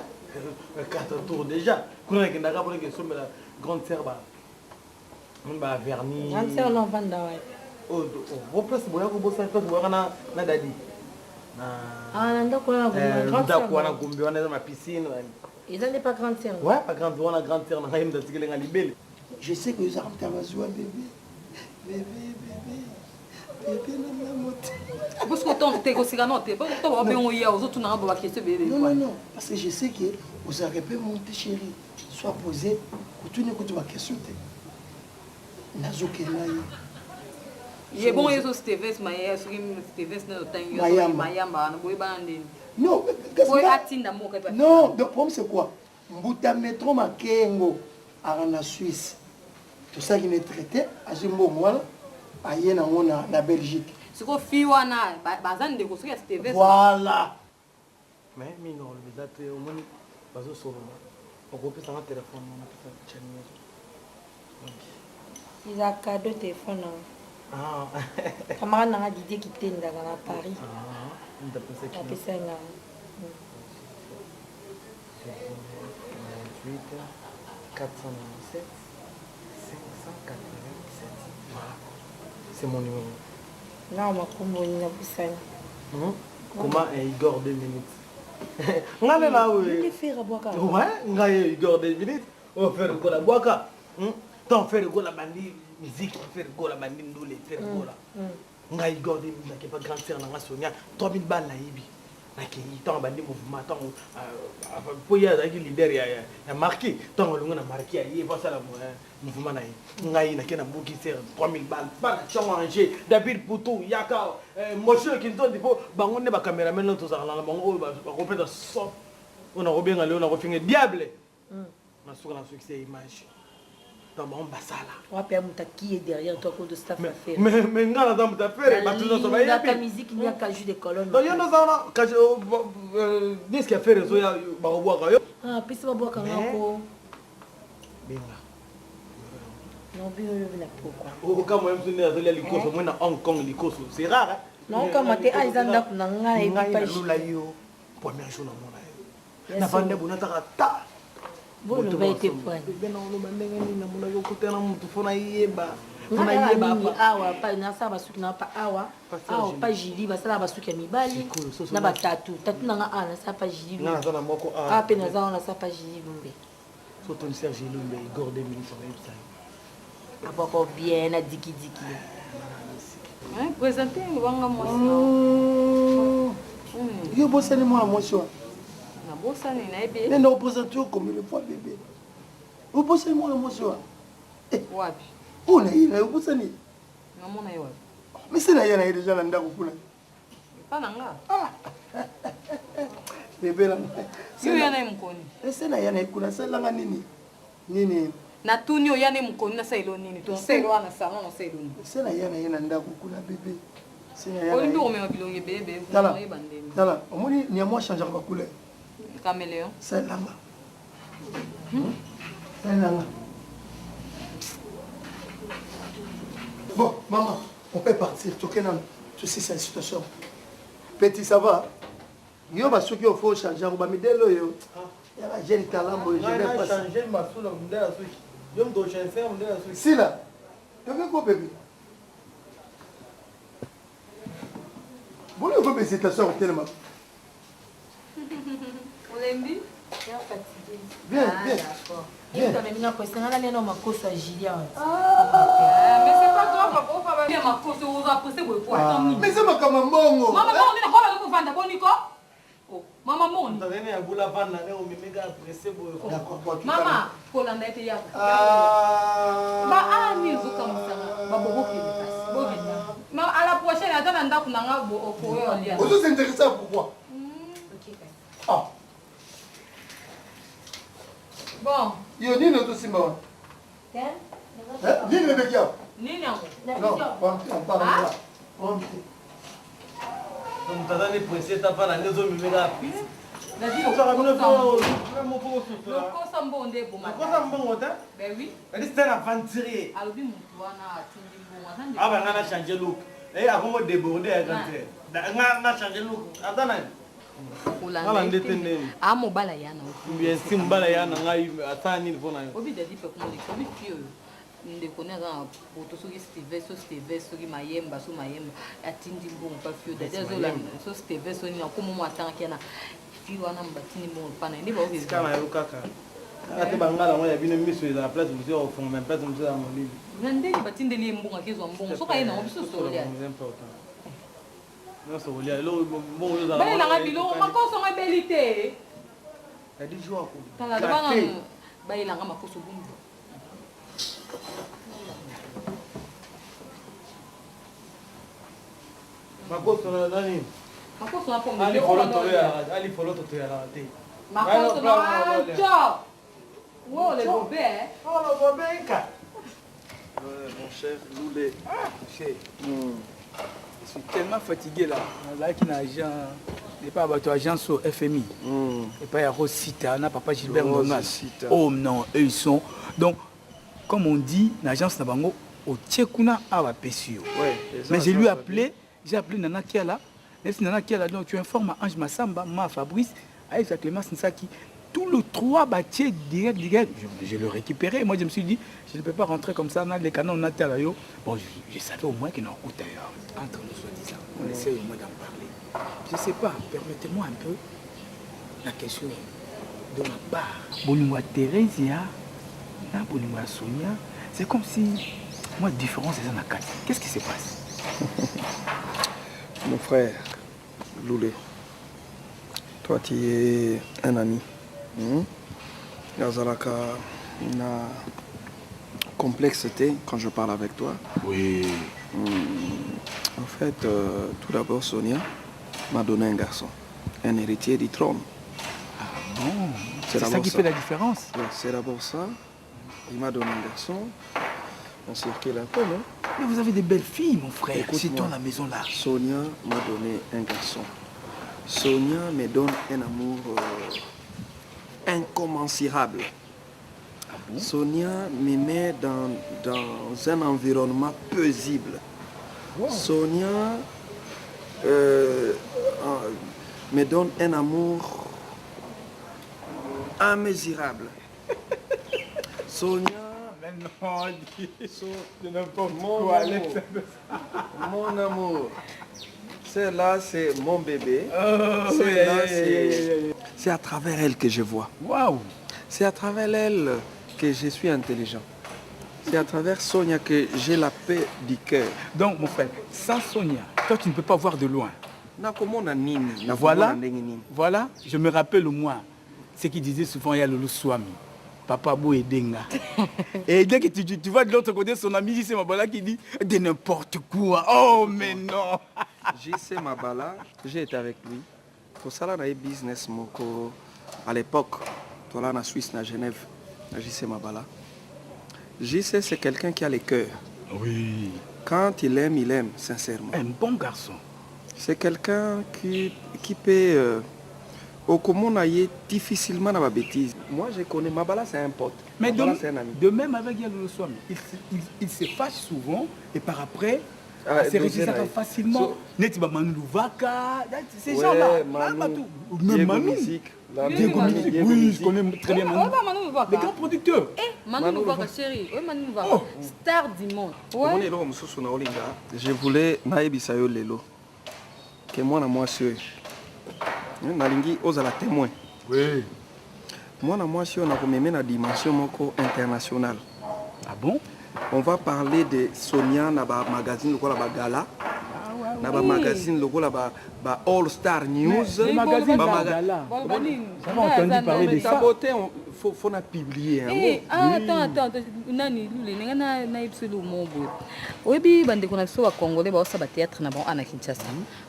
4 tours déjà. Kuna nakendaka mpona kesombela grande sœur ba ba vernis. Grande sœur na ovanda wapi? Oh, oh, place boya kobosana place boyaka na na dadi. Na Ah, na ndako wana eh, ndako wana gombe wana eza ma piscine. Eza nde pa grande sœur. Ouais, pa grande wana grande sœur na ngai moto atikeli nga libele. Je sais que ozalaka moto ya mazuwa bebe. Bebe, bebe. Bebe na nga motema. Parce que autant te koseka no te. To ba bengo ya ozotuna nga ba question bebe. Non non non, parce que je sais que ozalaka pe monte chérie. Sois posé, otuni kutu ba question te. Nazokenda ye. Ye bongo yezo Stevens Mayamba soki Stevens na otangi yo Mayamba wana boyebana ndeni. Non, kasi atinda moko epa. Non, le problème c'est quoi? Mbuta Metro Makengo aka na Suisse. Tosalaki ne traité, azwi mbongo wana aye nango na, na Belgique. Siko fi wana baza ndeko soki ya Stevens. Voilà. Mais mingi oloba eza te omoni bazosolola okopesa nga telefone wana pesa chani nyonso. Eza cadeau telefone nango. Ah. Camarade nanga Didier Kitenda na Paris. Ah, apesa nga. 98 497 587. Voilà. C'est mon numéro. Non, makombo nini nabosani. Hmm? Comment un Igor 2 minutes Nga lela we. Ferre abwaka. Ouais, nga ye Igor 2 minutes. Oh Ferre Gola bwaka. Hmm? Tant Ferre Gola bandi musique, Ferre Gola bandi ndule, Ferre hmm. Gola. Hmm. Nga Igor 2 minutes nakepa grande sœur na nga Sonia 3000 balles nayibi. Nakeyi ntango abandi mouvement ntango mpo ye azalaki leader ya, ya, ya marquis ntango alongo na marquis aye po asala mouvement na ye ngai nake na buki ser 3000 balles bana tiango ange david poutou yaka eh, moshe kintondi mpo bango nde bacameraman no tozalaka na bango oyo bakopesa so oyo nakobenga lelo nakofinga diable na suka na sukisa image donc bango basala wapi ya moto akiye derrière toi kodo staff affaire mais mais nga naza moto affaire bato nyonso bayebi musique niaka jus de colonne donc yo ndoza wana kasi disque affaire ezoya bakobwaka yo ah pesa babwaka nga ko benga non bino yo bina pokwa okamwa ye mosu nde azolia likoso moi na hong kong likoso c'est rare naokamwa te a eza ndako na ngai ngai nalula yo premier jour namona yo navanda boye nataka ta boloba ete pwani bena oloba ndenge nini namonaki okutana motu fo nayeba mingi awa pa nasala basuki na pa awa awa pa jili basalaka basuki ya mibali na batatu tatu na nga awa nasala pa jili naza na moko awa mpe naza wana nasala pa jili lumbe so toni serge lumbe igor de ministre oyebisa yo abwaka bien na dikidiki Présente wanga mwasi na yo obosani mwana mwasi wana nabosani nayebi nde na opresente yo combien de fois bebe obosani mwana mwasi wana wapi oyo na ye na yo obosani namona ye wapi mese na ye na ye deja na ndako kuna epa na nga bebe na yo ya na ye mokoni ese na ye na ye kuna asalelanga nini nini natuni oya nde mokoni nasala elo nini tosala wana salon osala elo nini se na ye na ye na ndako kuna bebe olingi komema bilongi ebele ebele tala tala omoni niamo achangeaka bacouleur caméléon salelanga salelanga bon maman on peut partir toke nano tosisa situation petit ça va yo basuki oyo fo change yango bamidele oyo ya ba jeune talent boye sila toke ko bebe boni okomi hésitation ya kotelema olembi bien bien bien amemi kosenga nani na makoso ya Julien mais c'est pas grave papa opa ba makoso oza pressé boye po ata nini mais c'est makambo mbongo mama mbongo nini kola ko vanda boni ko mama mbongo nini tazene ya bula vanda ne omemeka pressé boye d'accord mama kolanda ete yaka ba ani ezokamusanga babokokende kasi bokenda ma à la prochaine ata na ndako na nga okoyo olia ozo s'intéresser pourquoi ah Bon. Yo nini ozosimba wana? Nini eleki awa? Nini yango? Non, on parle là. On Donc tata ni pressé ta fana nde ozomemeka pisi. Lokosa mbongo nde eboma. Lokosa mbongo te? Ben oui. C'est c'est un aventurier. Alobi mutu wana atindi mbongo. Aba nga na changer look. Eh akomo déborder ya grand frère. Nga nga changer look. Aza nani? Kolanda nde te ndeni. Ah mobala ya na. Bien si mobala ya na ngai asala nini mpo na yo? Obi dadi pe komolekisa obi fille oyo. Ndeko ne aza na poto soki Steve so Steve soki Mayemba so Mayemba atindi mbongo pa fille dadi azolanda so Steve so nini akoma mwa atangaki na fille wana batindi mbongo pa na ye nde baoki. Sika na yo kaka. Kaka te bangala yango ya bino miso ezala place mosusu ya kofunga mais place mosusu ya molili. Na ndenge batindeli ye mbongo akezwa mbongo soki aye nango biso tolia. Nyonso kolia eloko mbongo ozala. Balelanga biloko makoso ngo ebeli te. Dadi jour ako. Tala loba nanu bayelanga makoso bumbu. Makoso na nani? Makoso na pomme. Ali folo toyalaka, ali folo toyalaka te. Makoso na ancho. Wo le bobe. Oh le bobe nka. Mon cher Loulé. Ah, cher. Je suis tellement fatigué là. Nazalaki na agent epai ya bato agence au FMI. Mm. Epai ya Rosita na papa Gilbert Ndongas. Oh non, eux ils sont donc comme on dit na agence na bango otie kuna awa bapesi yo. Ouais, Mais je lui ai appelé, j'ai appelé Nana Kiala. Nesi Nana Kiala donc tu informes Ange Massamba, ma Fabrice, Aïssa Clémence Nsaki tout le trois bâtier direct, direct. Je, je le récupérais. Moi, je me suis dit, je ne peux pas rentrer comme ça. Les canons, on a Bon, je, je savais au moins qu'il y en d'ailleurs. Entre nous, soi-disant. On essaie au moins d'en parler. Je ne sais pas, permettez-moi un peu la question de ma part. Bolingo ya Theresia, na bolingo ya Sonia, c'est comme si moi, différence eza na kati. Qu'est-ce qui se passe Mon frère, Loulé, toi tu es un ami. Hmm? Nazalaka na complexe te quand je parle avec toi. Oui. Hmm. En fait, euh, tout d'abord, Sonia m'a donné un garçon, un héritier du trône. Ah bon C'est ça qui fait la différence Ouais, c'est d'abord ça. Il m'a donné un garçon. On circule un peu, non Mais vous avez des belles filles, mon frère. C'est toi la maison là. Sonia m'a donné un garçon. Sonia me donne un amour euh, incommensurable. Ah bon Sonia me met dans, dans un environnement paisible. Wow. Sonia euh, euh, me donne un amour immesurable. Sonia. Mais non, c'est n'importe mon quoi. Amour, mon amour. Celle-là, c'est mon bébé. Oh, Celle-là, yeah, yeah, yeah, yeah, c'est à travers elle que je vois. Waouh C'est à travers elle que je suis intelligent. C'est à travers Sonia que j'ai la paix du cœur. Donc, mon frère, sans Sonia, toi, tu ne peux pas voir de loin. Nakomona nini? Voilà, voilà, je me rappelle au moins ce qu'il disait souvent, il y a le Swami. Papa Bou et Denga. Et dès que tu, tu, tu vois de l'autre côté son ami JC Mabala qui dit de n'importe quoi. Oh, mais non. JC Mabala, j'ai été avec lui. Tosala na ye business moko à l'époque. Tola na Suisse, na Genève, na JC Mabala. JC, c'est quelqu'un qui a le cœur. Oui. Quand il aime, il aime, sincèrement. Un bon garçon. C'est quelqu'un qui, qui peut... Euh, okomona ye difficilement na babêtise. Moi, je connais Mabala, c'est un pote. Mais Mabala, de, c'est un ami. de même avec Yalolo Swami, il, il, il se fâche souvent et par après, Ah, ah, se doser na ye. facilement. So- Neti ba Manu Luvaka, ces Ouais, gens-là. Manu, Même Diego Manu. Music, la- Diego Music, Diego oui, je Music. connais très bien Manu. Oyo ba Manu Luvaka. Les grands producteurs. Eh, Manu Manu Luvaka Luvaka. chérie. Oyo Manu Luvaka. Star du monde. omoni Ouais. eloko mosusu na olinga je voulais nayebisa yo lelo ke mwana mwasi oyo nalingi ozala témoin oui. mwana mwasi oyo nakomeme na dimension moko internationale ah bon on va parler de sonia na bamagazine lokola bagala na bamagazine lokola ba, ba all star news Les magazines Ba- Gala. Baloba nini? J'avais entendu parler de ça. Beauté, on- faut, faut na publier yango Eh, ah, attends, attends, attends. nani lule ndenge nayebisa elo mo boye oyebi bandeko na biso bacongolais baosala batéâtre na bango ana kinshasa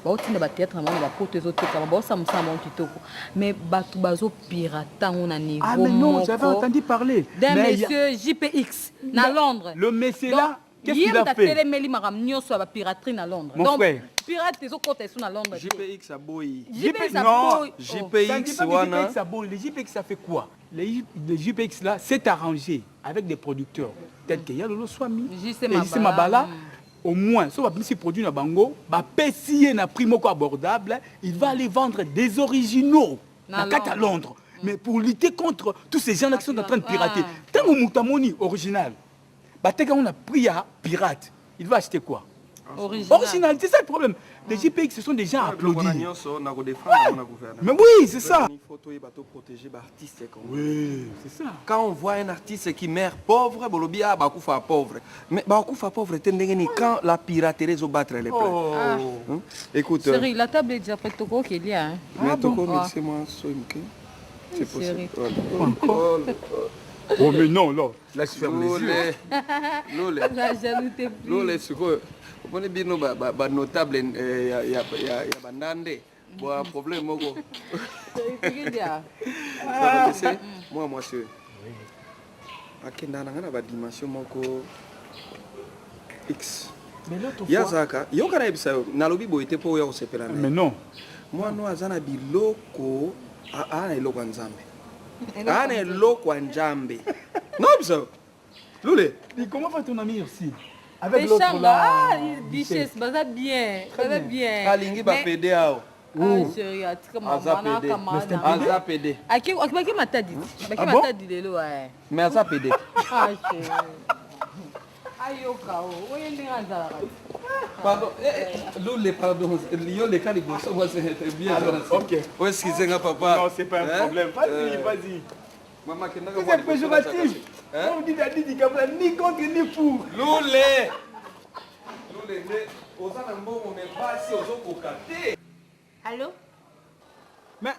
baotinda batéâtre na bango na bapoto ezotekama baosala mosala bango kitoko mais bato bazopirata yango na niveau Ah mais non, j'avais moko entendu parler. d'un Mais il y a- monsieur JPX na Londres. Le monsieur là, qu'est-ce ye qu'il a moto fait atelemeli makambo nyonso ya bapiraterie na Londres. Mon Donc, frère. pirate ezokɔta esu na Londres. te. JPX aboyi JPX non, aboyi. Oh. Ça ne dit JPX pas que wana JPX aboyi. Le JPX, ça fait quoi Les, le JPX là s'est arrangé avec des producteurs tels que Yalolo Swami JC et JC Mabala. Mabala. Au moins, so babimisi produit na bango, bapesi ye na prix moko abordable, il va aller vendre des originaux na kati ya Londres. Mais pour lutter contre tous ces gens-là qui sont en train de pirater, ntango moto amoni original, bateka yango na prix ya pirate, il va acheter quoi? Original. Original, c'est ça le problème. Les JPX se sont déjà applaudis. Ouais. Mais oui, c'est ça. Il faut protéger l'artiste. Oui, c'est ça. Quand on voit un artiste qui meurt pauvre, bolobi ah bakufa pauvre. Mais bakufa pauvre te ndenge ni quand la piraterie zo battre les plaies. Oh. Ah. Hein? Écoute. Chérie, la table est déjà prête, toko okelia. Hein? Mais Ah bon? toko Ah. mixer moi soy muke. C'est Chérie. possible. Oh, Oh mais non, là, là je ferme les yeux. Lole. La jaloux t'es plus. Lole sikoyo omoni bino banotable ya bandande bwa problème moko Chérie, se mwa mwasi oyo akenda na ngai na badimension moko x ye azalaka yoka nayebisa yo nalobi boye te mpo oya kosepela na ye. Mais non. mwana oyo aza na biloko aa na eloko ya nzambe aa na eloko ya nzambe nayebisa yo lule Comment va ton ami aussi Avec là. Ah, duchesse, baza bien. Baza bien. alingi bapede awa Ah, chérie, atika mama aza na pede kamana. aza pede Aki akibaki matadi. Baki Ah bon? matadi lelo ouais. mais aza pede Ah, chérie. Ayoka o, oye ndenge azalaka. Pardon, eh, eh, Lule, pardon, yo leka liboso, moi c'est bien. Alors, ok. Oh, excusez moi papa. Non, c'est pas un Hein? problème. Vas-y, Euh, vas-y. Maman, kendaka C'est kwa liboso, péjoratif. Hein? On dit Dadi Dikabla, ni contre ni pour. Lule. Lule, nde oza na mbongo mais basi ozokoka te. Allô Mais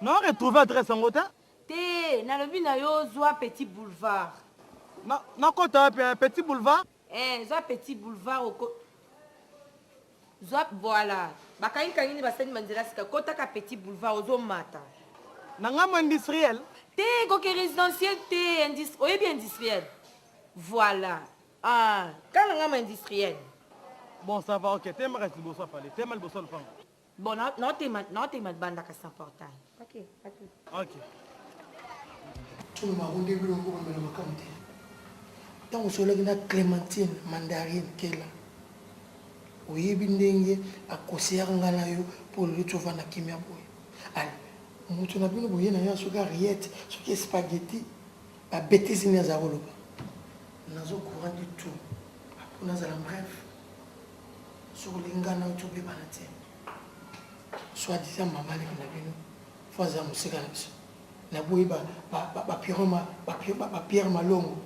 na retrouve adresse yango te Te, nalobi na yo zwa petit boulevard. nakota wapi eh, petit boulevard Eh, zwa petit boulevard oko zwa voilà. Bakangi-kangi nde basali banzela sika kotaka petit boulevard ozomata. Na ngambo industriel? Te, koke résidentiel te, indus... oyebi industriel. Voilà. Ah, kala ngambo industriel. Bon, ça va, ok. Tema liboso apale. Tema liboso lupango. Bon, na naotema naotema bandaka sans portail. Ok, ok. Ok. tolo makonde biloko komemela makambo te ntango osololaki na clémentine mandarine kela oyebi ndenge akoseyaka ngai na yo mpo lelo tovanda kimia boye ale moto na bino boye na yo soki ariete soki spaghetti babetise nini azala koloba nazo courant du tout mpo nazala bref soki olingi ngai na yo tobebana te soit disant mama aleki na bino fo aza mosika na biso naboyi bapierre malongo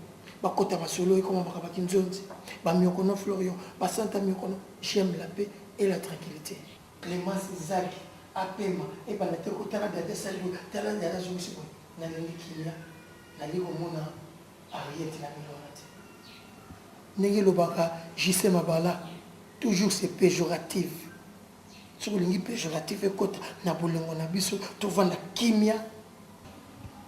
bakota masolo ekoma makambo ya kinzonzi bamiokono florio basanta miokono j'aime la paix et la tranquillité clémence zaki apema ebanda te kotala dada esali boye tala dada azongisi boye nalingi kimia nalingi komona ariete na bino wana te ndenge elobaka jc mabala toujours c'est péjorative soki olingi péjorative ekota na bolingo na biso tovanda kimia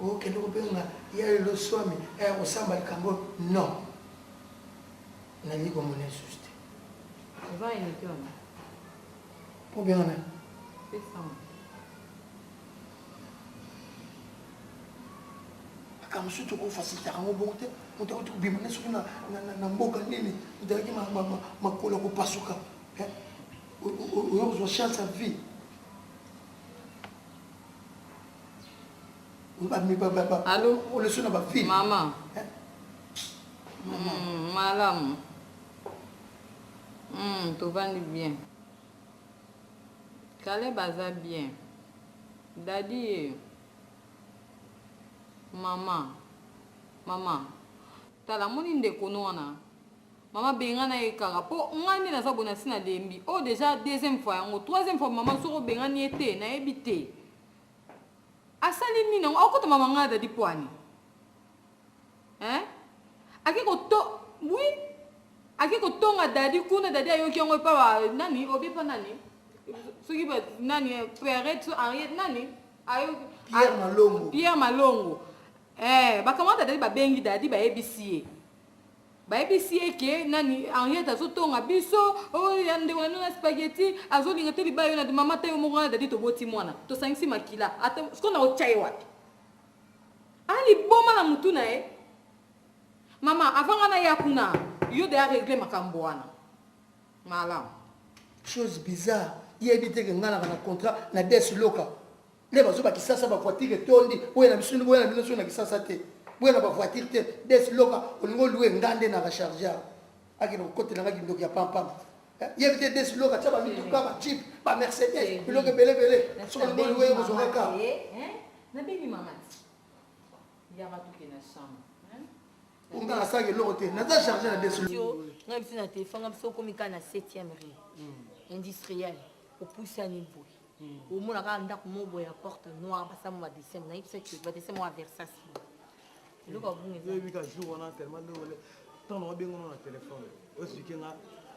okende kobenga ya lelo swami aya kosamba likambo non nalingi komona lisusu te Oza unité wana. mpo benga nani Pesa. makambo mosusu tokofasilitaka yango bongo te moto akoti kobima ne soki na mboka nini ozalaki makolo ya kopasuka oyo kozwa chance ya vie Allô? oleso na bafile Mama. Mm, malamu. Mm, tovandi bien. Caleb aza bien. Dadi ye. Mama. Mama. Tala moni ndeko no wana. Mama bengana ye kaka po ngai nde naza boye nasi nalembi. Oyo déjà deuxième fois yango, troisième fois mama soki obengani ye te, nayebi te. Asali nini yango? Akota mama ngai dadi poani. Hein? Ake koto oui ake kotonga dadi kuna dadi ayoki yango epa ba nani obi epa nani soki ba nani Pierrette so Henriette nani ayoki Pierre Malongo. Pierre Malongo eh bakamata dadi babengi dadi bayebisi ye bayebisi ye ke nani Henriette azotonga biso oyo ya ndeko na bino na spaghetti azolinga te libala yo na mama te yo moko na dadi toboti mwana tosangisi makila ata sikoyo na otya ye wapi aliboma na mutu na ye mama avant nga naya kuna Yo deya regle makambo wana. Malamu. Chose bizarre, yebi te ke nga naka na contrat na Des Loka. Nde bazo ba Kisasa ba voiture etondi, boya na biso boya na bino so na Kisasa te. Boya na ba voiture te, Des Loka olingo louer nga nde naka charger. Akende kokotela nga kindoki ya pam pam. Eh, yebi te Des Loka tia ba mituka ba jeep, ba Mercedes, biloko ebele ebele. Soki olingo louer yo kozwa kaka. Nabengi mama ti. Yaka tokende na chambre. Nga nasalaka eloko te naza charge na deso nga biso na telefone nga biso okomi kaka na 7e rue hmm. industriel opusani boye hmm. omona kaka ndako moko boye ya porte noire basala mo badessin nayebisaki badessin moko ya versas eloko ya bunga ezobika jour wana tellement ndenge ntango na obenga na telefone oexplike nga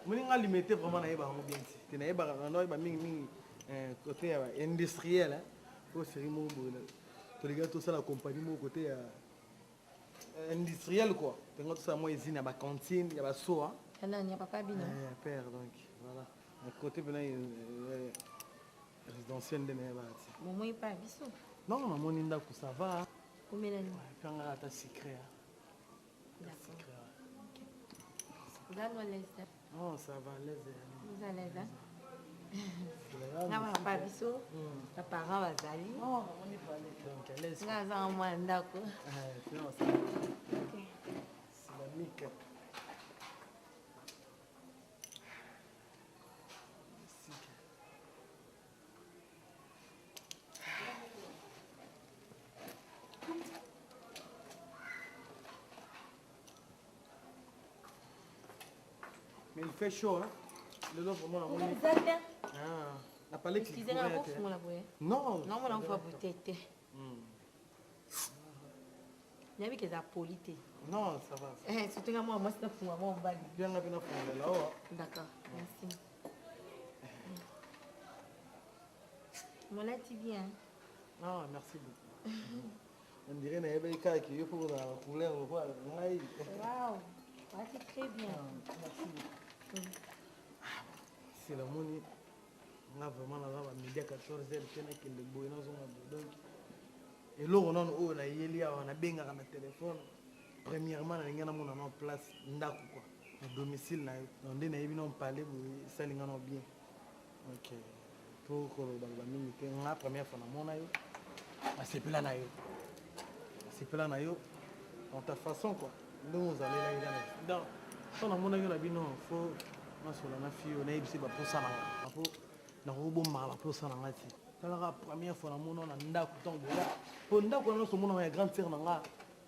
omoni nga limete vraiment nayeba yango bien te te nayebaka nga nayeba mingimingi eh, côté ya industriel po série moko boye tolinga tosala compagnie moko côté ya industriel quoi tonga tosala mwa usine ya bacantine ya basoa ya nani ya papa bino eh, père donc voilà na côté mpena euh, résidentiel nde nayebaka ti bomoi epai ya biso non namoni ndako ça va omelani kanga ata secret Non, ça va, l'aise. Vous à l'aise, hein? nga papa biso baparent bazali nga aza mwa ndako Mais il fait chaud, hein Lelo vraiment la moni. Ah, na parlé que Excusez-moi, nakofungola boye. Non. Non, mona mfa bouteille te. Nayebi ke eza poli te. Non, ça va. Eh, surtout nga mwa mwasi nafunga mwa mobali. Bien nga pe nafungola awa. D'accord, merci. Molati bien. Ah, merci beaucoup. On dirait nayebaki kaka ke yo mpo kozala na couleur lokola ngai. Wow, olati très bien. Ah, merci beaucoup. Ah, c'est namoni nga vraiment naza ba media 14 heures te nakende boye nazonga boye donc eloko nano oyo nayeli awa nabengaka na telefone premièrement nalingi namona nano place ndako kua na domicile na yo donc nde nayebi nano pale boye esali nga nano bien ok to kolobaloba mingi te nga première fois namona yo nasepela na yo nasepela na yo dans ta façon quoi ndenge ozalelaki kaka donc so namonaki yo na bino fo nasola na fille oyo nayebisi baposa na nga po nakobombaka baposa na nga ti talaka première fois namona na ndako ntango boya po ndako wana nyonso omonaka ya grande sœur na nga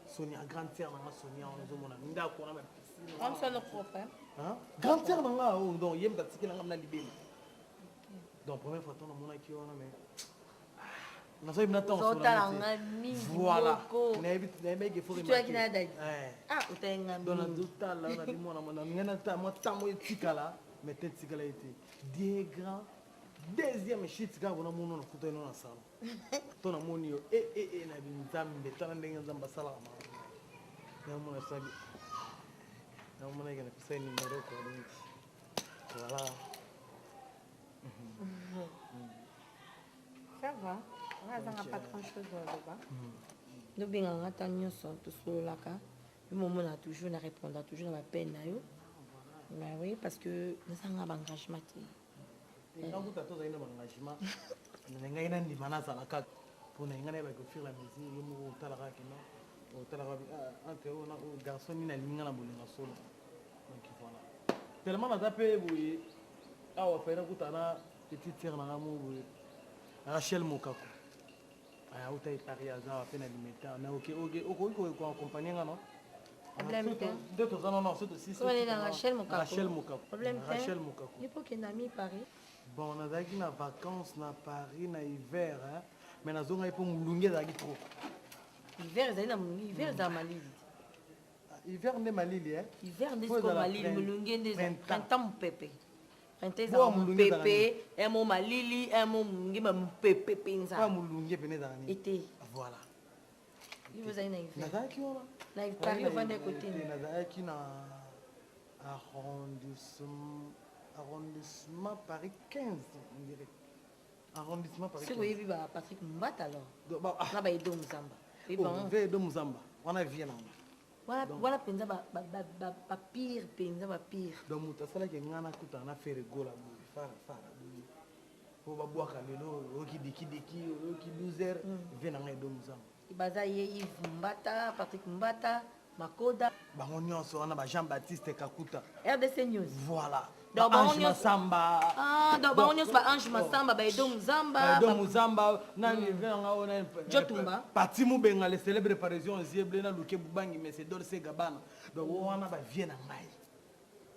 sonia grande sœur na nga sonia wana ozomona ndako wana bapisine grande sœur na nga oyo donc ye moto atikela nga na libela donc première fois ntango namonaki wana mais nazoyebi na ntango ozotala nga mingi voilà moko nayebaki efo Toyaki na dadi ah otali nga donc mingi nazotala nabi mwana mwana ngai nata mwa ntango etikala mais te etikala ye te die grand deuxième shit kaka bona mono nakutani no na salon to namoni yo e e e na binzambe tala ndenge nzambe asalaka makambo namona sabi namonaki napesa ye numero quoi donc voilà Ça va nga azanga pas grand chose oloba nobengaka nga ntango nyonso tosololaka yo momona toujours na répondre toujours na bapeine na yo bah oui parce que nazanga baengagement te nga kuta tozali na baengagement nalingaki nandima nazala kaka mpo na ngai nayebaki au fur la mesure yo moko otalaka kino otalaka entre oyo na oyo garçon nini alingi nga na bolinga solo donc voilà tellement naza mpe boye awa fai nakuta na petite sœur na nga moko boye rachel mokako auta ye paris aza awa mpe na limeta mais oke oke okoki koaccompagne nga non Problème te. nde toza nono so tosisi Rachel Mokako. Rachel Mokako. Problème te. Rachel Mokako. Yo mpo okenda mi Paris. Bon, nazalaki na vacances na Paris na hiver, hein. Mais nazongaki mpo molunge ezalaki trop. Hiver ezali na molunge, hiver ezala malili. Hiver nde malili, hein. Hiver nde Faut sikoyo ezala malili, molunge nde ezala printemps. printemps mopepe. Printemps Boa ezala molunge ezala mopepe, un mot malili, un mot molunge, ba mopepe mpenza. Boa molunge pene ezala nini? Été. Voilà. Yo ozali na hiver. Nazalaki wana. Na Paris ofandaki kote nini? Nazalaki na arrondissement arrondissement Paris 15 on dirait. Arrondissement Paris Soki 15. oyebi ba Patrick Mbata alors. Donc, ba, ah. Na ba Edo Muzamba. Oyebi Oh, bango? ve Edo Muzamba. Wana vie na nga. Wana mpenza bapire mpenza bapire. Donc moto asalaki ngai nakutana na Ferre Gola boye fara fara boye po babwaka lelo oyoki dikidiki oyoki 12 heures vie na ngai Edo Muzamba. Baza ye Yves Mbata, Patrick Mbata, Makoda. Bango nyonso wana ba Jean Baptiste Kakuta. RDC News. Voilà. Donc Ba bango Ange nyonso Masamba. Ah, donc bango nyonso ba Ange Masamba, ba Edo Muzamba. Ba Edo Muzamba, nani mm. vient nga ona. Jotumba. Pati Mubenga le célèbre parisien zieble na Luke Bubangi mais c'est Dolce Gabbana. Donc wana ba vie na ngai.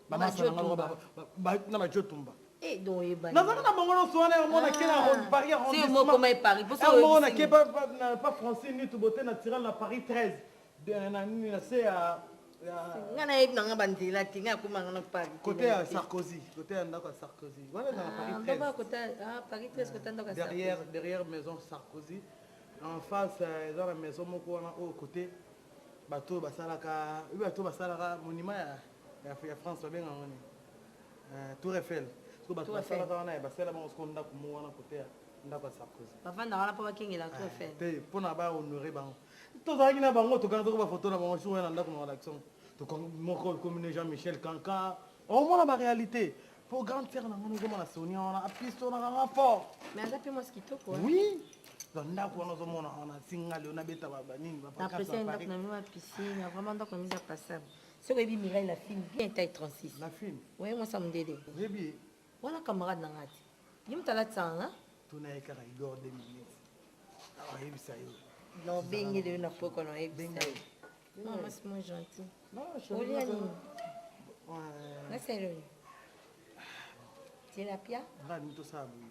Ba masa na ngai na ba Jotumba. Eh, donc oyebani. Nazalaka na bango nyonso wana yango na ke na Paris arrondissement. moko mai Paris. Moko na ke pa Francine Nitu Beauté naturelle na Paris 13. Na nini na se ya nga nayebi na nga banzela te nga akoma nga na Paris. Côté ya Sarkozy, côté ya ndako ya Sarkozy. Wana na Paris 13. Ah, côté ah Paris 13 côté ndako ya Sarkozy. Derrière derrière maison Sarkozy. En face eza na maison moko wana oyo côté bato basalaka, bato basalaka monument ya ya France babenga yango nini? Euh, Tour Eiffel. Siko bato basalaka wana basala bango siko ndako moko wana kote ya ndako ya Sarkozy. Bavanda wana mpo bakengela Tour Eiffel. Te mpo na ba honorer bango. Tozalaki na bango tokangaki ba photo na bango jour na ndako na rédaction. Moko ekomi ne Jean-Michel Kanka. Omona ba réalité. Po grande sœur na ngano ozomona Sonia wana apistonaka nga fort. Mais aza mpe mwasi kitoko. Oui. Donc ndako wana ozomona wana singa leo nabeta banini ba Na apprécier ndako na mima piscine, vraiment ndako na mise passable. Soki oyebi Mireille la fine bien taille 36. La fine. Oui, moi ça mundele. Oyebi. Wana camarade na nga te. Ye moto alatisaka nga. Tuna ye kaka Igor 2 minutes. Ayebisa yo. Non, bengele yo na poko na oyebisa yo. Non, moi c'est moi gentil. Olia nini? Nasala yo. Tilapia? Nga nini tosala boye.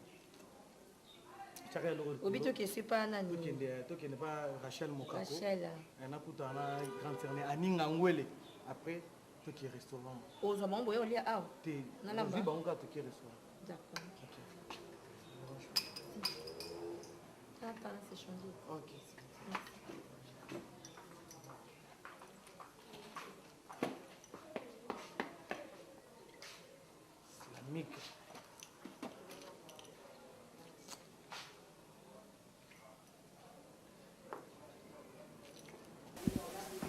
tiaka eloko likolo. Obi tokende pa nani? Tokende tokende pa Rachel Mokako. Rachel. Eh, nakutana na grande sœur ne Aninga Ngwele. Après toke restaurant. Ozwa bango boye olia awa? Te. Nalamba. Ozwi bango kaka toke restaurant. D'accord. Ok. Attends, c'est changé. Ok. Islamique.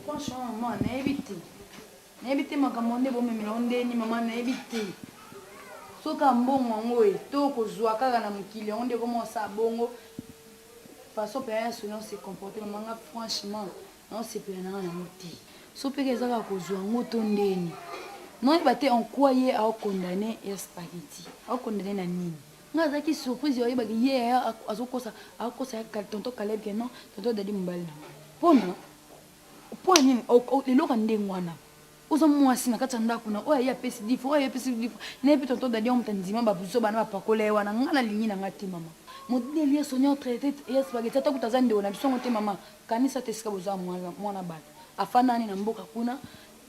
Franchement, maman, nayebi te. Nayebi te makambo nde bomemela ngo ndeni mama nayebi te. Soki mbongo yango e to kozwa kaka na mokili yango nde koma osala bongo façon mpenza ya Sonia se comporte mama nga franchement naosepela na nga nango te. So mpe eza kaka kozwa yango to ndeni. Naoyeba te en quoi ye aokondane ya spaghetti. Aokondane na nini? Nga azalaki surprise ya oyebaki ye azokosa akosa ya tonton Caleb ke non tonton Dadi mobali na ngai. Pona mpo ya nini eloko ya ndenge wana oza mwasi na kati ya ndako na oyo aye apesi difo oyo aye apesi difo naye mpe tonton Dadi yango moto andima babuzoba na bapakola ye wana nga nalingi na nga te mama modele ya Sonia traite ya spaghetti ata kutu aza ndeko na biso yango te mama kanisa te esika boza mwana bato afandani na mboka kuna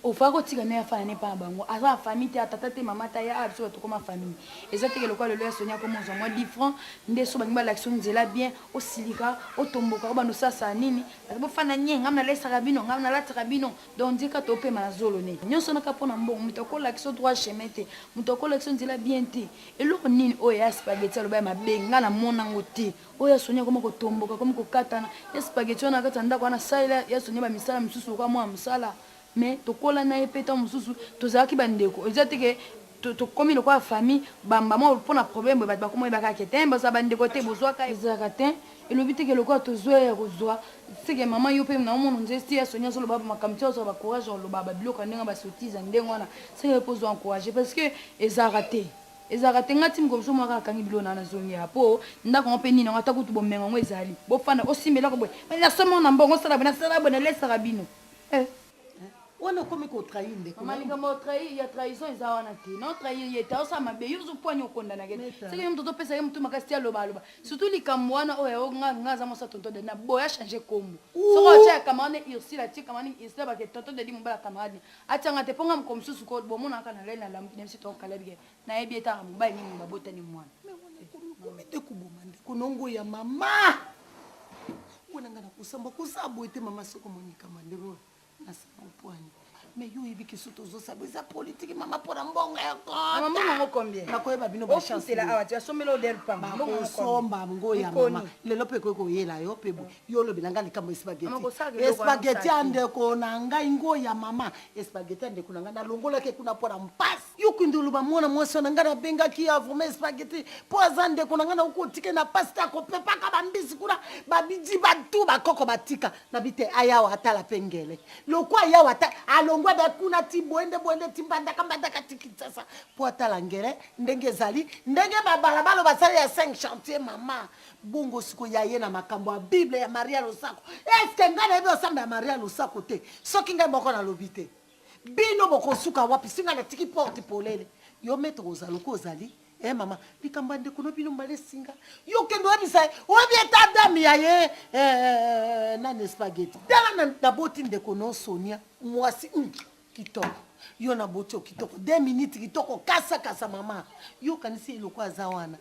Ofaka kotika naye afanda ne epa na bango aza na famille te tata te mama te aya awa biso bato tokoma famille eza teke lokola lelo ya Sonia akoma ozwa mwa 10 francs nde so balingi balakisa yo nzela bien osilika otomboka obanda osasala nini bato bofanda nye ngai nalesaka bino ngai nalatisaka bino donc ndika topema na zolo ne nyonso naka mpo na mbongo moto akolakisa yo droit chemin te moto akolakisa yo nzela bien te eloko nini oyo ya spaghetti aloba ya mabe ngai namona yango te oyo ya Sonia akoma kotomboka akomi kokatana ya spaghetti wana na kati ya ndako wana asalela ya Sonia bamisala mosusu lokola mwana mosala mais tokola na ye mpe ntango mosusu tozalaki bandeko eza te ke tokomi lokola famille bamba mwa mpo na problème boye bato bakoma oyebaka ke te bazala bandeko te bozwaka ezalaka te elobi te ke lokola tozwa ya kozwa seke mama yo mpe naomona nze ti ya Sonia azoloba makambo ti azwa bacourage ya koloba babiloko ya ndenge basotiza ndenge wana seke mpo ozwa encourage parce que ezalaka te Ezalaka te nga ti mokolo mosusu mwa kaka akangi biloko na nga nazongi awa po ndako yango pe nini yango ata kutu bomengo yango ezali bofanda osimba eloko boye mais nasombi yango na mbongo osala boye nasala boye nalesaka bino eh. Wana okomi ko trahir ndeko Mama likambo ya trahir ya trahison eza wana te na trahir ye te osala mabe yo ozo poani okondanaka te seke yo moto ozopesa ye motu makasi te aloba aloba surtout likambo wana oyo yango nga nga aza mwasi ya tonton Dadi na boya change kombo soki otya ya camarade ne Ursule atie camarade ne Ursule bake tonton Dadi mobali ya camarade ne Atia nga te po nga mokolo mosusu ko bomonaka na lali na lamuki na yebisi ton Caleb ke nayebi ye taka mobali nini babotani mwana. Okomi te koboma ndeko nongo ya mama wana nga nakosamba koza boye te mama soko monikama ndenge oyo nasala opwani. Mais yo oyebi ke so tozosala eza politike mama mpo na mbongo Mama, mbongo yango combien? Nakoyeba bino bachance Ofutela awa te, asombela odel pamba. Mbongo yango combien? Bakosomba ngo ya Mokoni. mama lelo mpe ekoki koyela yo mpe boye yo olobela ngai likambo Mama, kosala espageti eloko wana espageti ya osala te. ndeko na ngai ngo ya mama espageti ya ndeko na ngai nalongolaki kuna mpo na mpasi yo kende oloba mwana mwasi wana ngai nabengaki ya vraimen espageti mpo aza ndeko na ngai nakoki kotika na mpasi te akopepaka bambisi kuna babidi batu bakoko batika nabi te ayawa atala mpe ngele lokwa ayawa ata alongwa be kuna ti boende boende ti mbandaka mbandaka ti kinshasa mpo atala ngele ndenge ezali ndenge babalabala basali ya 5 chantier mama bongo sikoyo ya ye na makambo ya bible ya maria losako eske ngai nayebi osamba ya maria losako te soki ngai moko nalobi te bino bokosuka wapi si ngai natiki porte polele yo maître ozala lokola ozali Eh mama, likambo ya ndeko no bino mbala esinga. Yo kende oyebisa ye, oyebi eta dame ya ye eh, eh, eh, nani spaghetti. Tala na naboti ndeko no Sonia, mwasi mm, kitoko. Yo naboti yo kitoko, 2 minutes kitoko kasa kasa mama. Yo kanisi ye lokola aza wana.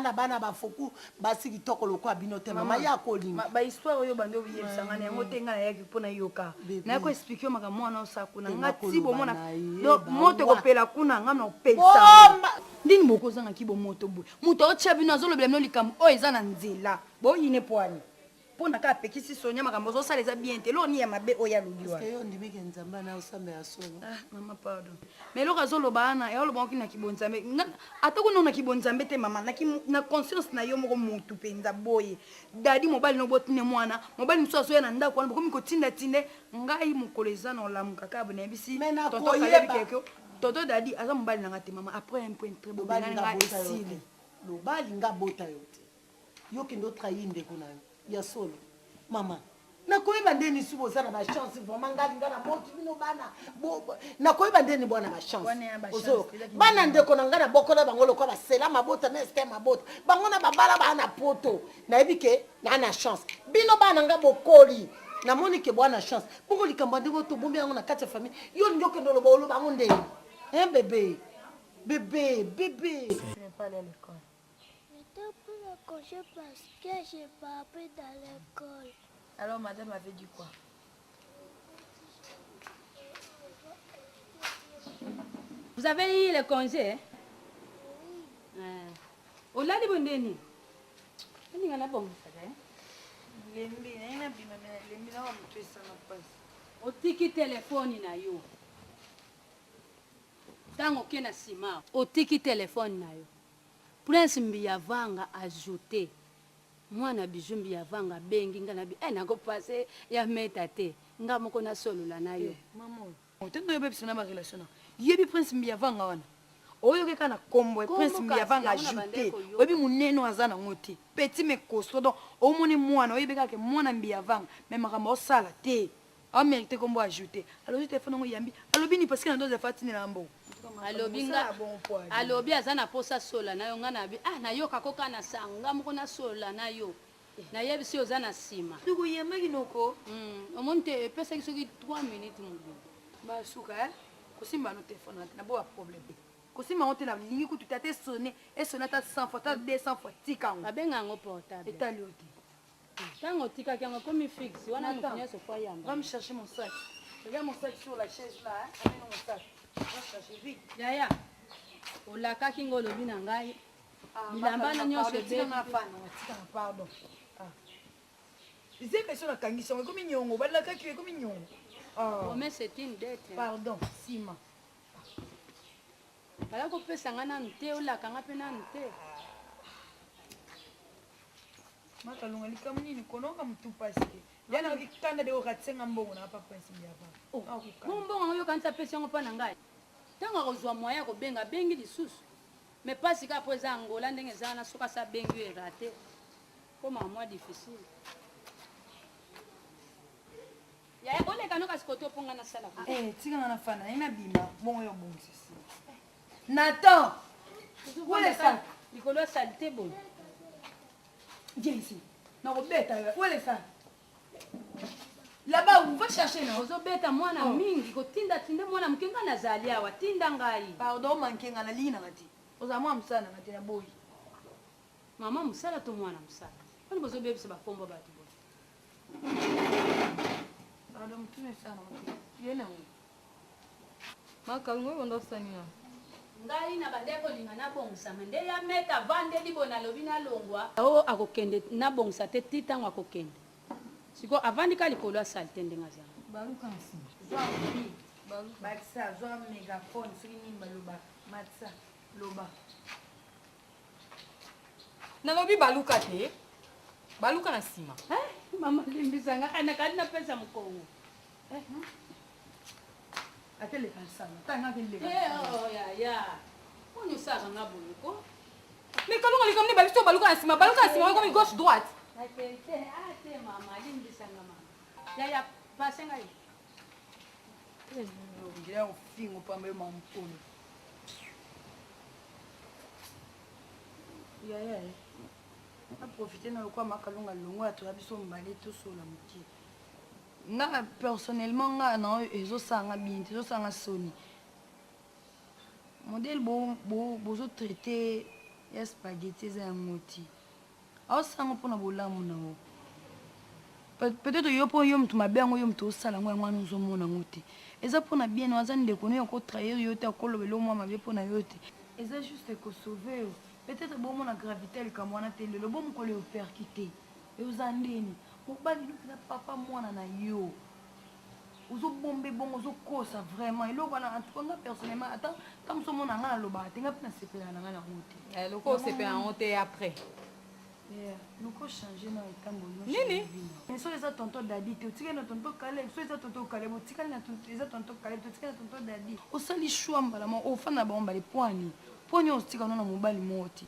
Na bana bafoku basi kitoko lokola bino te mama, ye akolinga. Ba histoire oyo bande oyebisa nga na yango te nga nayaki mpo nayoka. Naye ko expliquer yo makambo mwana osala kuna Te nga ti nakoloba bomona na ye, donc ba moto wa. ekopela kuna nga na opelisa Bomba! ndini bokozanga ki bomoto boye moto aotya bino azolobela bino likambo oyo eza na nzela boyine pwani mpo na kaka apekisi sonia makambo ozosala eza bien te eloko nini ya mabe oyo alobi Est-ce wana que yo ondimi ke Nzambe ana osamba ya solo? Ah, mama pardon mais eloko azoloba wana eoloba oki na kibonzambe ata kuna na kibonzambe te mama na conscience na yo moko motu mpenza boye dadi mobali no botine mwana mobali mosusu azoya na ndako wana bokomi kotindatinde ngai mokolo eza na olamuka kaka boye nayebisi tonton Caleb keke tonton dadi aza mobali na nga te mama après un point très Lobali bobengani nga nga bota yo te. esili Lobali nga bota yo te. Yo kende otrahi ndeko na yo ya solo mama nakoyeba ndeni su boza na bachance vraiment ngai nga naboti bino bana nakoyeba ndeni bwana bachance ozoyoka bana ndeko na ngai nabokola bango lokola basela mabota na este mabota bango na babala baa na poto nayebi ke naa na chance bino bana ngai bokoli namoni ke bwana chance bongo likambo ya ndenge tobombi yango na kati ya famille yo olingi okende oloba oloba yango ndenge hein bebe bebe bebe J'étais pris le congé parce que j'ai pas appris dans l'école. Alors madame avait dit quoi? Vous avez eu le congé? Hein? Oui. Olali bondeni? Olinga na bongisaka eh? Lembi, naye nabima me nalembi na moto esanga mpasi. Otiki telefoni na yo. Tango oke na sima otiki telefone na yo. Prince Mbiyavanga ajoute mwana Bijou Mbiyavanga abengi nga na bi eh nako passe ya meta te nga moko nasolola na yo. Eh, mama oyo te ndoyo bebisa na ba relation na yebi Prince Mbiyavanga wana oyoki kaka na kombo ya Prince Kombo kasi, Mbiyavanga yango na ajoute bandeko yoka. oyebi monene oyo aza nango te petit mais costaud donc omoni mwana oyebi kaka ke mwana Mbiyavanga mais makambo osala te A merite kombo ajoute. Alobi telephone yango eyambi. Alobi nini parce que na doze fa tindela nga mbongo. Alobi nga alobi aza na posa asola na yo nga na bi ah nayoka ko ka na sango nga moko nasolola na yo nayebisi yo oza na sima. Ndeko oyambaki noko. Omoni te epesaki soki 3 minutes mobimba. Basuka eh kosimba no telephone wana te na boya problème. Kosimba yango te na lingi kutu te ata esonne esonne ata 100 fois ata 200 fois tika yango. Babenga yango portable. Etali yo te. Tango otikaki yango ekomi fixe wana moto nyonso fo ayamba. Va me chercher mon sac. Regarde mon sac sur la chaise là, hein. Amène mon sac. Va chercher vite. Yaya, olakaki ngo olobi na ngai. Ah, Bilamba na nyonso ebeti. Tika na tika na pardon. Ah. Zembe so nakangisi yango ekomi nyongo, balakaki yo ekomi nyongo. Ah. Promesse est une dette. Pardon, sima. Bala kopesa nga nanu te, olaka nga pe nanu te. Makalunga likambo nini konoka mutu pasi te ya nayoki kanda de oratise nga mbongo na pa prince mbiava oh, mo mbongo yango yokanisi apesi yango mpa na ngai ntango akozwa moyen ya kobenga abengi lisusu mais mpasi kaka mpo eza angola ndenge eza wana soki asi abengi yo erate koma mwa difficile yaya oleka no kasi koto mpo ngai nasala eh, tika nga nafanda naye nabima bongo yo obongisa nsima Nathan Où est le sac Likolo ya salite boye. Viens ici. Nakobeta yo. Où est le sac Là-bas, va chercher non? Ozobeta mwana oh. mingi kotinda tinda mwana moke ngai nazali awa tinda ngai. Pardon manke ngai nalingi nanga te. Ozala mwana mosala nanga te naboyi. Mama mosala to mwana mosala? Poni bozobebisa bakombo bato boye. Pardon motuna esala nango te. Ye nango. Makalunga oyo banda osani na. Ngai na bandaki kolinga nabongisama nde ya meta avandeli boye nalobi nalongwa. O akokende nabongisa te ti ntango akokende sikoyo avandi ka likolo ya salite ndenge aza. Baluka na nsima. Zwa bi. Bakisa zwa megaphone soki nini baloba matisa loba. Nalobi baluka te. Baluka na nsima. Eh, mama limbisa nga nakandi napesa mokongo. Eh. Ateleka nsala tanga keleka. Eh, oh, ya ya. Poni osalaka nga boye ko? Mais kalunga likambo nini babiso baluka na nsima baluka na nsima okomi gauche droite. Nakei te, ah te mama, limbisa nga mama. Yaya, passe ngai. Ngira ofingo pamba yo mamukolo. Yaya, na profiter na lokwa makalunga longwa toya biso mbale tosola moke. Nga personnellement nga na oyo ezosala nga bien te ezosala nga soni modèle bo bo bozo traite ya spaghetti eza yango te aosala yango mpona bolamu na yo peut-être yo mpo yo moto mabe yango yo moto osala yango yango wana ozomona yango te eza mpona bien na aza ndeko no akotrahir yo te akolobela yo mwa mabe mpona yo te eza juste kosauve yo peut-être bomona gravité ya likambo wana te lelo bo mokolo eopercute Oza ndeni mobali no peza papa mwana na yo ozo bombe bongo ozo kosa vraiment eloko wana en tout cas nga personnellement ata ta mosu omona nga nalobaka te nga mpe nasepelaka na nga nango te eh, lokola osepela yango te après luka ochange na etamboli nini mais soki eza tonton dadi te otikali na tonton caleb soki eza tonton caleb otikali na eza tonton caleb te otikali na tonton dadi osali choix mbala moko ofanda na bango mbala pwani pwani otika no na mobali moko te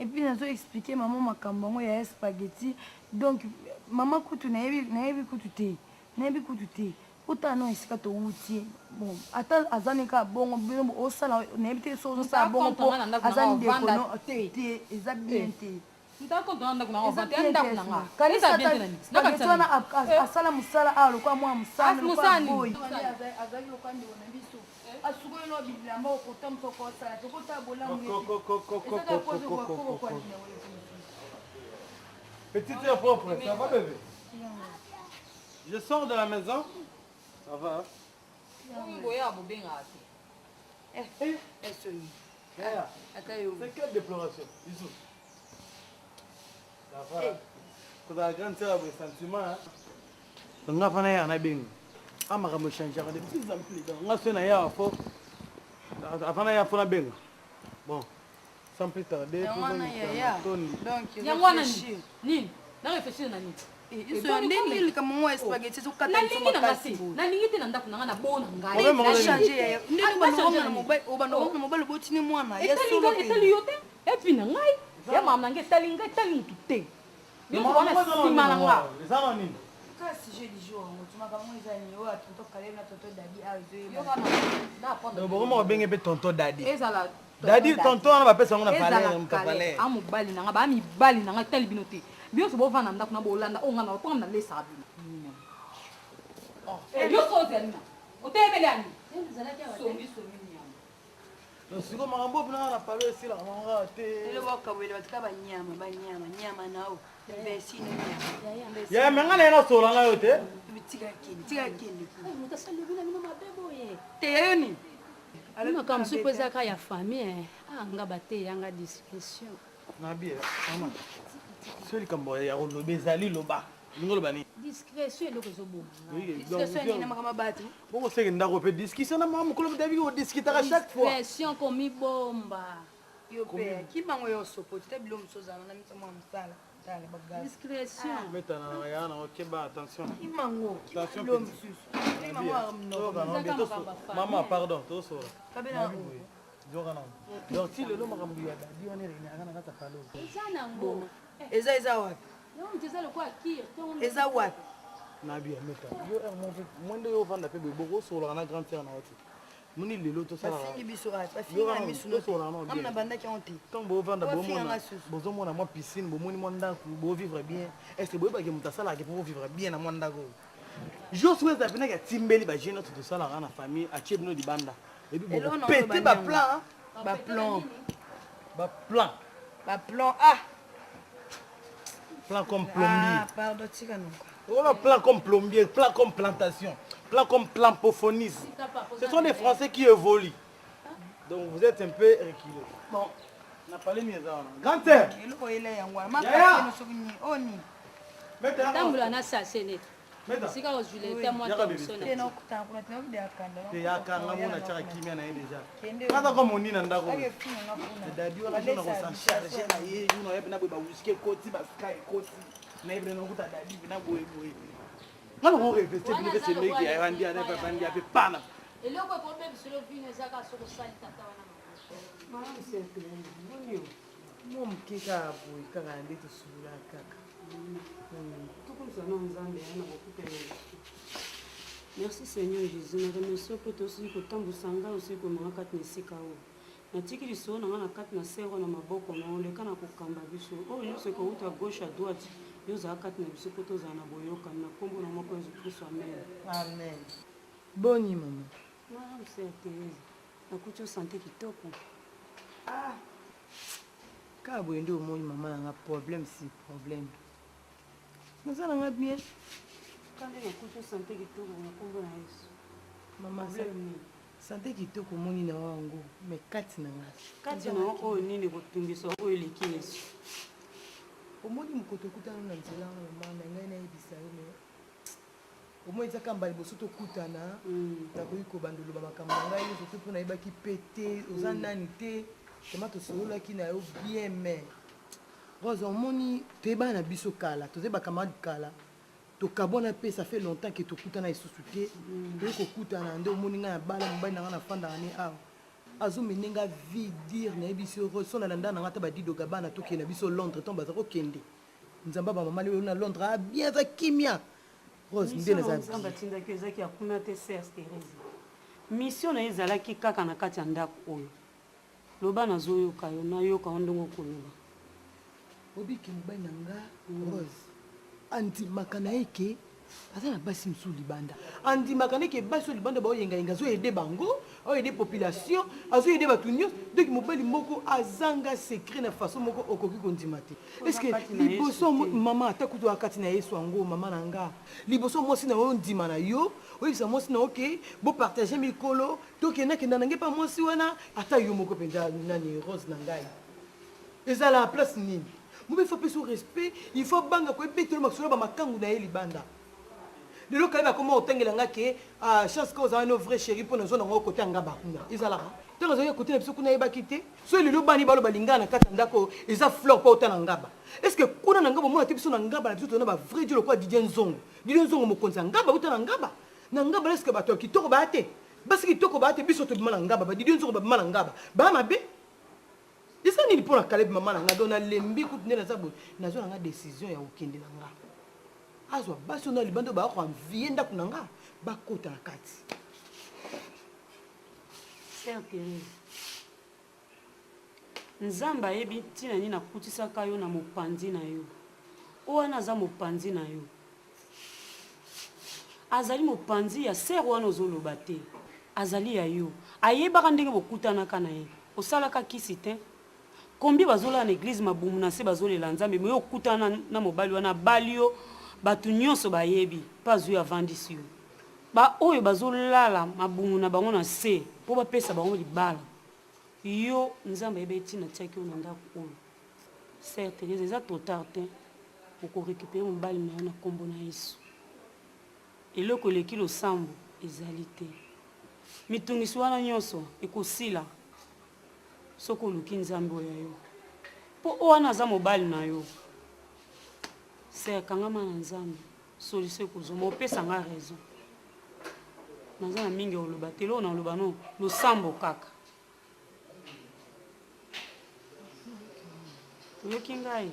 Et puis nazo expliquer maman makambo yango ya spaghetti donc maman kutu nayebi nayebi kutu te nayebi kutu te otala no esika towuti bon ata aza ne kaka bongo bino osala nayebi te soki ozosala bongo mpo aza ndeko no te te eza bien te spaghetti wana asala mosala awa lokola mwana mosala lokola boyi azalaki lokola ndeko na biso asukoli no bilamba okotambusa okosala te okotala bolamu Petite sœur propre, ça va bébé Je sors de la maison. Ça va Eh, C'est quelle déploration Bisous. Ça va Kozala grande sœur ya sentiment. Hein? Nga fana ya na bengi. Ah makambo echangeaka de plus en plus. Donc nga soki na ya fo afana ya fo na benga. Bon, sans plus tarder, Yango wana yaya. Donc yango wana nini nini na réfléchir na nini ndenge likambo moko ya spaghetti ezokata biso nalingi na nga makasi te nalingi te na ndako na nga na bona ngai change yaya ndenge obanda na mobali obanda na mobali obotini mwana ya solo etali yo te epi na ngai ya mama na ngai etali ngai etali motu te Biloko wana nsima na nga. Eza na nini? Ka sujet du jour yango tu makambo eza nini oyo tonton Caleb na tonton Dadi awa ezoyeba. Bokoma kobenge mpe tonton Dadi. Ezala Dadi tonton wana bapesa yango na valeur moto ya valeur. A mobali na nga ba mibali na nga etali bino te. Bino nyonso bovanda na ndako na bolanda oyo nga na mpo nga nalesaka bino. Yo soki ozali na otelemeli ya nini? Songi songi nyama. Siko makambo oyo mpena na palo esilaka nango kaka te. Lelo bakabwele bato kaka banyama banyama nyama nao imbecile nyama. Ya me nga na ye nasola na yo te. Tika kende tika kende. Moto asali lobi na bino mabe boye. Te ya yo nini? Makambo mosusu mpo eza kaka ya famille. Ah nga bateya nga discretion. Na bien mama. Soki likambo ya koloba ezali loba. Olingi oloba nini? Discretion eloko ezoboma nga. Discretion nini na makambo ya bato? Bongo seke ndako mpe discussion na mama mokolo moto ayebiki kodiskitaka chaque fois. Discretion komibomba. Yo mpe kibango yo osopoti te bilo mosusu ozala na miso mwa mosala tala bagazi. Discretion. Meta na ya na okeba attention. Kimango Attention bilo petit. mosusu. Kimango ya monoko. Mama pardon tosola. Kabela Zoka na. Donc ti lelo makambo ya dadi wana eregnaka na kati ya palo. Eza nango. Eza eza wapi? Eza lokola kir. Eza wapi? Na bi ameta. Yo heure moko mwe nde yo ovanda mpe boye bokosololaka na grande sœur na yo te. Moni lelo tosala. Bafingi biso ati, bafingi na misu no. Nga na bandaki yango te. Ntango bovanda Bafinga bomona nga susu. bozomona mwa piscine bomoni mwa ndako bovivre bien est ce que boyebaki moto asalaka mpo bovivre bien na mwa ndako oyo jour soki ezala mpenaki atimbeli bajeune nyonso tosalaka na famille atie bino libanda ebi Eloko na bokopete oloba baplan Baplan. baplan Baplan ah. plan comme plombier Ah, pardon tika noko. Ola plan comme plombier, plan comme plantation, Plan comme plan pophonisme. Ce sont des Français qui évoluent. Donc vous êtes un peu reculé. Bon, na parlé mieux eza wana. Grande sœur. Eloko oyela yango wana. Yaya. Makasi soki nini? Oyo nini? Tambola na sase neti. Esika kozwila eta mwa Yaka tension bebe. na Te kuna te nakuda ya kanda. Te ya kanga mona tiaka kimia na ye deja. Kende. Kaka kwa moni na ndako. Kaka efinga nga kuna. Dadi wana biso na kosan charge na ye, yo na yebi na boye ba whisky ekoti, ba sky ekoti. Na yebi na kuta dadi na boye boye. Nga na ko reveste bino pe semeki ya randi ya pa bandi ya pe pana. Eloko ekobebiselo vino eza kaka soki osali tata wana Malamu sœur Thérèse, boni yo? Mwa moke kaka boye kaka na nde tosololaka kaka. Tokumisa nao Nzambe ya na bokutani na biso. Merci Seigneur Jesus, na remercie mpo ete osili kotambusa ngai, osili komema ngai kati na esika oyo. Natiki lisolo na ngai na kati na sero na maboko na yo, leka na kokamba biso. Oyo nyonso ekowuta gauche à droite, yo ozala kati na biso mpo tozala na boyokani. Na nkombo na moko Yesu Kristo, amen. Amen. Boni mama? Malamu sœur Therese, nakuti yo sante kitoko. Ah! Kaka boye nde omoni mama na nga problème sur problème. Naza na nga bien. Kaka nde nakuti yo sante kitoko na nkombo na Yesu. Mama, Problème nini? Sante kitoko omoni na yo yango mais kati na nga. Kati na yo oyo nini ekotungisa oyo eleki Yesu? Omoni mokolo tokutana na nzela wana mama na ngai nayebisa yo mais omoni eza kaka mbala liboso tokutana nakoki kobanda oloba makambo na ngai nyonso te mpo nayebaki mpe te oza nani te vraiment tosololaki na yo bien mais Rose omoni toyebana na biso kala tozali ba camarade kala tokabwana mpe ça fait longtemps que tokutana lisusu te toyei kokutana nde omoni ngai nabala mobali na ngai nafandaka ne awa azomene nga vie dire nayebisi yo Rose so nalanda na ngai ata badidoga bana tokende na biso Londres ntango baza kokende Nzambe ba mama lelo na Londres ah bien aza kimia. Rose nde naza Nzambe atindaki ezaki ya kuna te sœur Thérèse. Mission na ye ezalaki kaka na kati ya ndako oyo. Loba nazoyoka yo, nayoka yo ndenge okoloba. Obiki mobali na nga Rose andimaka na ye ke aza na basi mosusu libanda andimaka nde ke basi oyo libanda baoyengayenga azoyede bango aoyede population azoyede bato nyonso donc mobali moko azanga secret na façon moko okoki kondima te est ce que liboso mama ata kutu akati na yesu yango mama na nga liboso mwasi na yo ondima na yo oyebisa mwasi na yo ke bopartage mikolo tokendakenda na nge mpa mwasi wana ata yo moko mpenza nani rose na ngai ezala place nini Mobali faut apesa yo respect, il faut abanga ko ebetelo masolo ba makangu na ye libanda. Lelo Caleb akoma kotangela nga ke ah, chance ka ozala no vrai chéri mpo nazo nango kote ya ngaba kuna. Ezalaka. Ntango azalaki kote na biso kuna ayebaki te. Soki lelo bani balo balingana na kati ya ndako eza fleur mpo ota na ngaba. Est-ce que kuna na ngaba omona te biso na ngaba na biso toza na ba vrai dieu lokola Didier Nzongo. Didier Nzongo mokonzi ya ngaba uta na ngaba. Na ngaba est-ce que bato ya kitoko baya te? Basi kitoko baya te biso tobima na ngaba, ba Didier Nzongo babima na ngaba. Baya mabe. Eza nini pona Caleb mama na nga donc nalembi kutu nde naza boye nazwa na nga decision ya kokende na nga azwa basi oyo na libanda oyo baya ko envier ndako na nga bakota na kati. Sœur Therese, Nzambe ayebi ntina nini akutisaka yo na mopanzi na yo. Oyo wana aza mopanzi na yo. Azali mopanzi ya sœur wana ozoloba te. Azali ya yo. Ayebaka ndenge bokutanaka na ye. Osalaka kisi te? Combien bazolala na eglise mabumu na se bazolela Nzambe mais yo okutana na mobali wana abali yo batu nionso bayebi pe azui avandisi yo. Ba oyo bazolala mabumu na bango na se po bapesa bango libala yo Nzambe ayebaki tina atiaki yo na ndaku oyo. Sœur Therese eza trop tard te oko recuperer mobali na yo na kombo na Yesu. Eloko eleki losambo ezali te. Mitungisi wana nyonso ekosila soki oluki Nzambe oyo ya yo. Po oyo wana aza mobali na yo. Sœur kangama na Nzambe solution ekozoma opesa nga raison. Naza na mingi ya koloba te eloko naloba no losambo kaka. Oyoki ngai?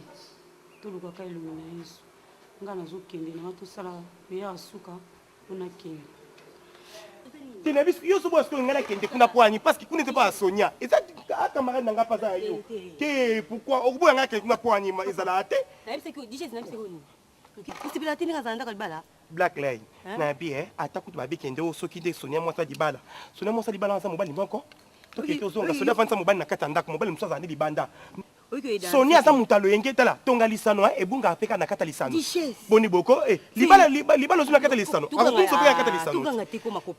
Tolukaka elongi na Yesu. Ngai nazokende na nga tosala prière ya suka mpo nakende. Te na biso yo sobo sikoyo ngai nakende kuna mpo ani parce que kuna eza mpo ya Sonia eza a camarade na ngai mpe aza ya yo te pourquoi okoboya ngai akende kuna mpo ani ezalaka te. Nayebisaki yo DJ nayebisaki yo nini? Osepela te ndenge azala ndako ya libala? Black line na bi eh ata kutu babi kende o soki nde Sonia mwasi ya libala Sonia mwasi ya libala aza mobali moko tokende tozonga Sonia afandisa mobali na kati ya ndako mobali mosusu azala nde libanda. Soni aza moto ya loyenge tala tonga lisano eh, ebungaka mpe kaka na kati ya lisano boni boko eh, libala libala ozwi na kati ya lisano akobungisa mpe na kati ya lisano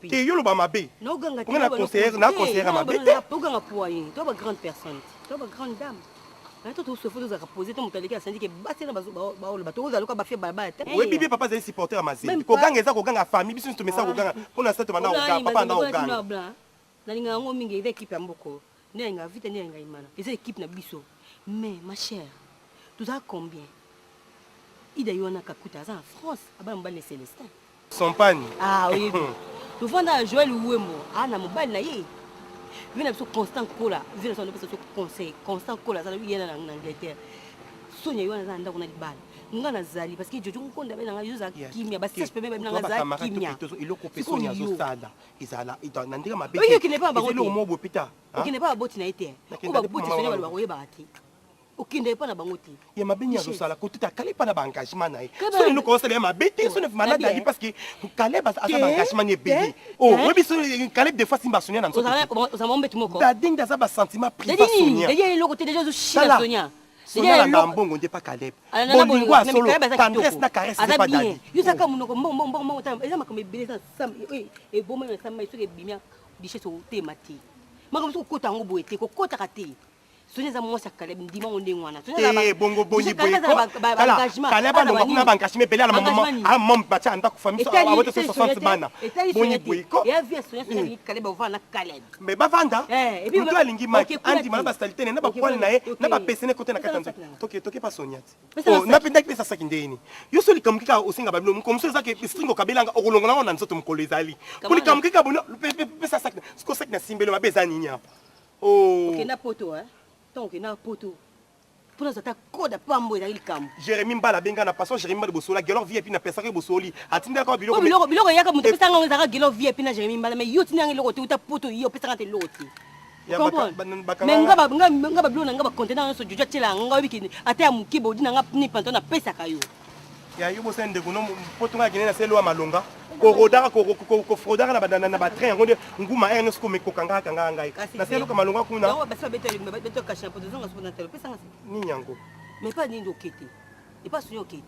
te yo loba mabe nga na conseillère na conseillère ya mabe te toganga poa ye to ba grande personne to ba grande dame to tosofo tozalaka pose to moto aleki asandi ke basi na baoloba tokozala loka bafie balabala te oyebi bien papa azali supporter ya mazembe koganga eza koganga famille biso nyonso tomesana koganga mpo na sato banda koganga papa anda koganga Nalinga yango mingi eza equipe ya mboka oyo nde nalinga vita nde nalinga imana eza equipe na biso mais ma chère tozala combien ida yo wana kakuta aza na France abala mobali na Celestin Sompani ah oyebi tovanda na Joël Wembo ah na mobali na ye vie na biso Constant Kola vie na biso anopesa biso conseil Constant Kola aza ye na Angleterre Sonia yo wana aza na ndako na libala nga nazali parce que Jojo Nkonda be na nga yo za kimia ba sèche pembe ba na nga za kimia eloko pe Sonia azosala ezala na ndenge mabe te okende epa bango eloko moko boye pita okende epa baboti na ye te oyo baboti sonia baloba koyebaka te okende epa na bango te ya mabe nini azosala kotuta kale epa na baengagement na ye soni eloko osala ya mabe te soni malade ali parce que Caleb aza baengagement ni ebele oh oyebi so Caleb des fois simba sonia na nzoto ozala mbetu moko dadi nde aza basentiment priva sonia dadi eloko te deja ozoshila sonia Sonia alanda mbongo nde pa Caleb. Bolingo ya solo, tendresse na caresse nde pa Dadi. Yo saka munoko mbongo mbongo mbongo tala eza makambo ebele eza sam eboma na sama soki ebimi duchesse otema te. Makambo soki okota yango boye te kokotaka te. Sonia eza mwasi ya Caleb ndima ngo ndenge wana. Te bongo boni boye ko. Tala Caleb alonga kuna ba engagement ebele ala mama ala mama batia ndako famille awete 60 bana. Boni boye ko. Ya vie Sonia Sonia Caleb ovanda na Caleb. Mais bavanda eh, moto alingi mike andima na basalite na ye na bapoile na ye na bapese na ekote na kati ya nzoto toke toke pa sonia te oh, napendaki pesa saki ndeni yo so likambo kika osenga babilo mokolo mosusu eza ke string okabelanga okolongola yango na nzoto mokolo ezali po likambo kika bono pesa saki siko saki na simbelo mabe eza nini awa oh. okenda poto ntango okenda poto mpo nazwa ata code ya pambo ezali likambo. Jeremie Mbala benga na passion Jeremie Mbala bosola Gelor VIP na pesaka bosoli atindelaka biloko biloko biloko eyaka moto apesaka yango ezalaka Gelor VIP na Jeremie Mbala mais yo otinda yango eloko te uta poto yo opesaka te eloko te mais nga babiloko na nga bacontenant nyonso jojo atiela nga oyebi ata ya moke bodi na nga ni pantalon napesaka yo ya yo bosani ndeko no poto nga akende na selo ya malonga korodaka kofrodaka na batrain yango nde nguma ere nyonso kokangaka kangaka ngai na selo ka malonga kuna nini yango mais pas nini okete epa sonia okete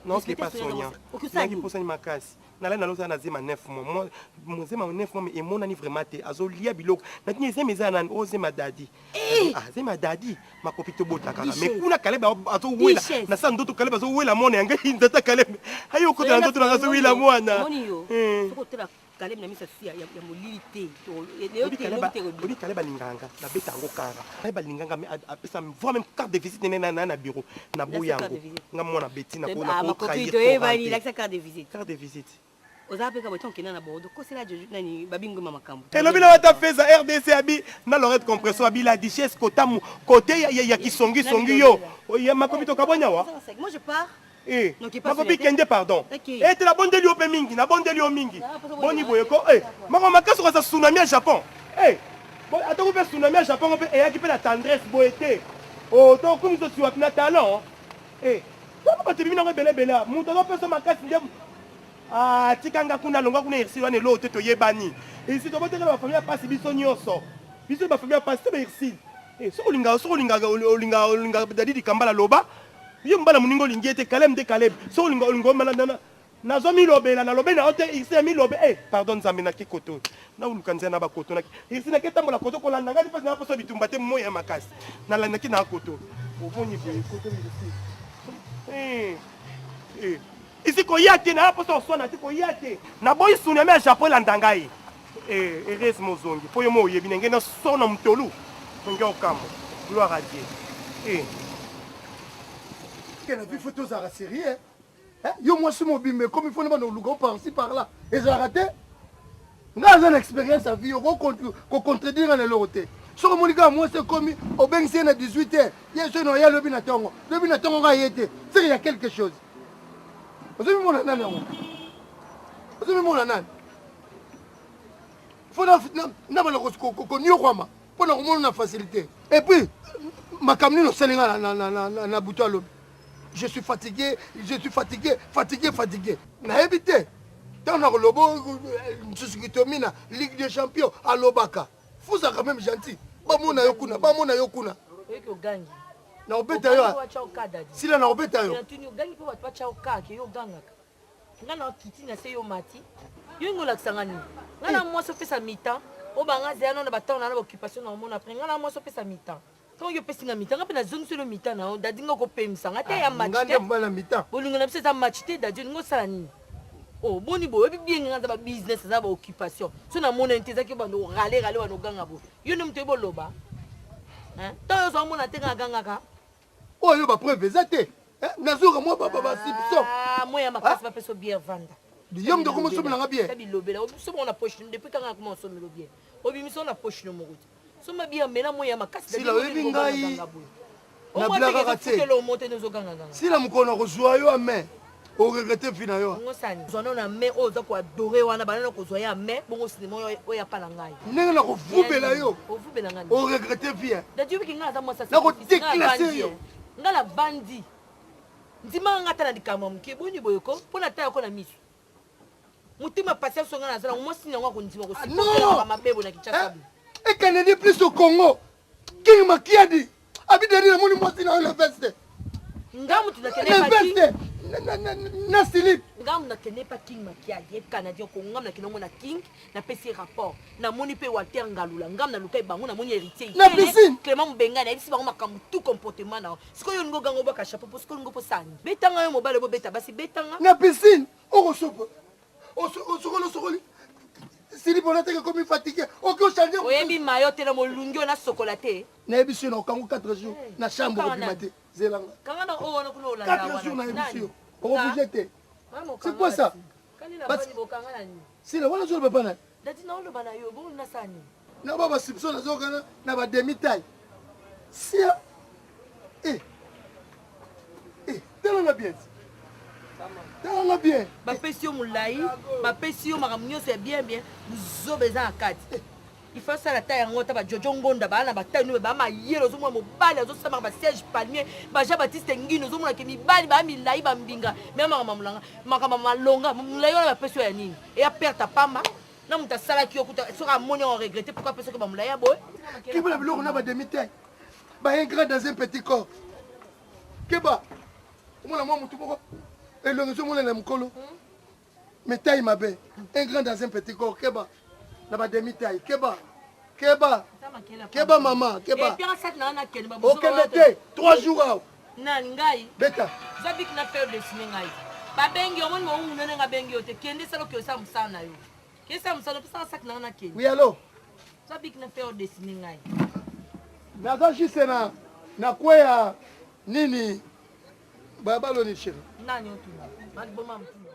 non c'est pas sonia naki posani makasi nalali nalozala na zema 9 mois mozema 9 mois mais emonani vraiment te azolia biloko natini zema eza nani o zema dadi Eh! Ah, zema dadi makopi tobota kaka mais kuna Caleb azowela na sa ndoto Caleb azowela mwana ya ngai ndata Caleb ayi okota na ndoto na ngai azowela mwana Omoni yo eh. soki otala Caleb na miso ya ya molili te obi Caleb alinganga nabeta yango kara Caleb alinganga mais apesa voire même carte de visite nene na na bureau na boya yango nga mwana beti na ko na ko trahir carte de visite carte de visite Oza pe ka boye okenda na Bordeaux kosela jojo nani babi ngwema makambo. Elobi na wata feza RDC abi na Lorette Compresso abi la duchesse kota côté ya, ya, ya kisongi songi yo. Ya makobi tokabwanya wa. Moi je pars. Eh, makobi kende pardon. Okay. Eh, te la bondeli yo pe mingi, na bondeli yo mingi. Ah, Boni boye ko eh mako makasi ko sa tsunami ya Japon. Eh, bon ata ko pe tsunami ya Japon ko pe eyaki pe na tendresse boye te. Oh, to komi so siwa na talon. Eh, to ko bato bimi nango ebele ebele. Moto azopesa makasi nde Ah, tika nga kuna longwa kuna Ursule wana eloko te toyebani. Ursule tobotekela ba famille ya pasi biso nyonso. Biso ba famille ya pasi te ba Ursule. Eh, soki olinga soki olinga olinga olinga Dadi Dikambala loba. Yo mbala moninga olingi ye te Caleb nde Caleb. Soki olinga olinga mbala nana nazo milobela nalobi na yo te Ursule milobe eh pardon Nzambe nake koto naluka nzela na bakoto nake Ursule nake tambola koto kolanda ngai mpasi na poso bitumba te moya ya makasi nalandaki na koto omoni boye koto Ursule eh eh Isi koya te na posa oswana te koya te. Na boyi tsunami ya Japon elanda ngai. Eh, Erez mozongi po yo mo oyebi na ngai na sona mutolu. Ngai okamwa. Gloire à Dieu. Eh. Que na vie faut tozalaka sérieux. Eh, yo mwasi mobimba ekomi fo na bana oluka par ci par là. Ezalaka te. Nga aza na experience ya vie ko contredire nga na eloko te. Soki omoni kaka mwasi ekomi obengisi ye na 18 heures, ye soki na oya lobi na tongo, lobi na tongo nga ye te. C'est qu'il y a quelque chose. Ozomimona nani yango? Ozomimona nani? Faut na na bana koniokwama mpo na komona na facilité. Et puis makambo nini osali nga na, na, na, na, na butu ya lobi? Je suis fatigué, je suis fatigué, fatigué, fatigué. Nayebi te. Ntango nakoloba mosusu kitomina Ligue des champions alobaka. Fozalaka même gentil. Bamona yo kuna, bamona yo kuna. Oyoki ogangi. Nakobeta yo. Sila nakobeta yo. Natuni ogangi mpo bato batya yo kake yo ogangaka. Nga na kiti na se yo mati. Yo ingo olakisa nga nini? Nga na mwasi opesa mi-temps. Oyo banga zela nano ba temps na na ba occupation na omona après. Nga na mwasi opesa mi-temps. Ntango yo opesi nga mi-temps, nga mpe nazongisi yo mi-temps na yo. Dadi nga okopemisa nga te ya match Nga te. nde mobali na mi-temps. Bolingo na biso eza match te dadi olingi osala nini? Oh boni boye oyebi bien nga naza ba business naza ba occupation. So na monani te ezaki bando rale rale wana oganga boye. Yo nde moto oyebi oloba. Hein? Ntango yo ozomona te nga agangaka. Oyo ba preuve eza te. Eh, nazoka mwa ba ba soupçon. Ah, moi ya makasi ba peso bière vanda. Yo moto okoma osomela nga bière. Ta bilobela, osomba na poche depuis kanga akoma osomela bière. Obimisa na poche no moko te. Somba bière mela moi ya makasi. Sila oyebi ngai na blakaka te. Sila Sila mokolo nakozwa yo ame oregrete vi na yo. Zwa nano na main oyo oza koadore wana bana na kozwa ye ya main bongo sinema oyo oyo apa na ngai. Ndenge nakovubela yo Ovubela ngai. oregrete vi. Dadi oyebi ke ngai aza mwasi ya Nakodeklasse sacrifice, ngai navandi, yo. eh. Ngai navandi. Ndimaka ngai ata na likambo ya moke boni boye ko mpo na tala ko na miso. Motema patience oyo ngai naza nango mwasi nango akondima non. kosupporter mabe boye na Kinshasa boye. Ekaneli plus au Congo. King Makiadi. Abidani namoni mwasi na yo na veste. Ngai moto nakende Na pa King. veste. Na slip. Ngai moto nakende pa King Makiadi ye Canadien ko ngai nakende ngo na King napesi ye rapport namoni mpe Walter Ngalula ngai naluka ye bango namoni héritier Na Ikele, piscine. Clément Mubenga nayebisi bango makambo tout comportement na yo sikoyo yo olingi oganga obwaka chapeau mpo sikoyo olingi oposani betanga yo mobali obobeta basi betanga Na piscine. Okosopa. Osokoli osokoli. Slip olataki ekomi fatigue. Oki ochange. Oyebi mayo te na molungi oyo nasokola te. Nayebi si na okango 4 jours na chambre Okanga okobima nani? te. Zelanga. Kanga na oyo wana kuna olanda 4 jours wana. nayebi si yo. Nani? Okobouge te. Mama, C'est quoi ça? Kani na Basi- bani bokanga na nini? Sila wana ozoloba pa nani? Dadi naoloba na yo bongo nasala nini? Na ba basubso nazokana na ba demi taille. Sia. Eh. Eh, tala na bien. Tala na bien. Bapesi yo molai, bapesi yo makambo nyonso ya bien bien, buzoba eza na kati. Il faut asala ta yango ata ba Jojo Ngonda baa na bataille no baa mayele ozomona mobali azosamaka ba siège palmier ba Jean Baptiste Ngino ozomona ke mibali baa milai bambinga me makambo molanga makambo malonga molai wana bapesi yo ya nini eya perte pamba na moto asalaki yo kuta soki amoni yango regrette pourquoi apesi yo bamolai ya boye Keba na biloko na ba demi taille. Ba un grand dans un petit corps. Keba. Omona mwa mutu moko elongi ezomona na mokolo. Mais taille mabe. Un grand dans un petit corps. Keba. Na ba demi taille. Keba. Keba. Keba mama, keba. Okende te 3 jours awa. Nani ngai? Beta. Zwa biki na feuille dessine ngai. Babengi yo omoni mowu munene nga bengi yo te kende sala okende osala mosala na yo. Kende sala mosala opesaka sac na nga nakende. Oui allo. Zwa biki na feuille dessine ngai. Naza juste na na kweya nini babaloni chérie. Nani otuna? Maliboma motuna.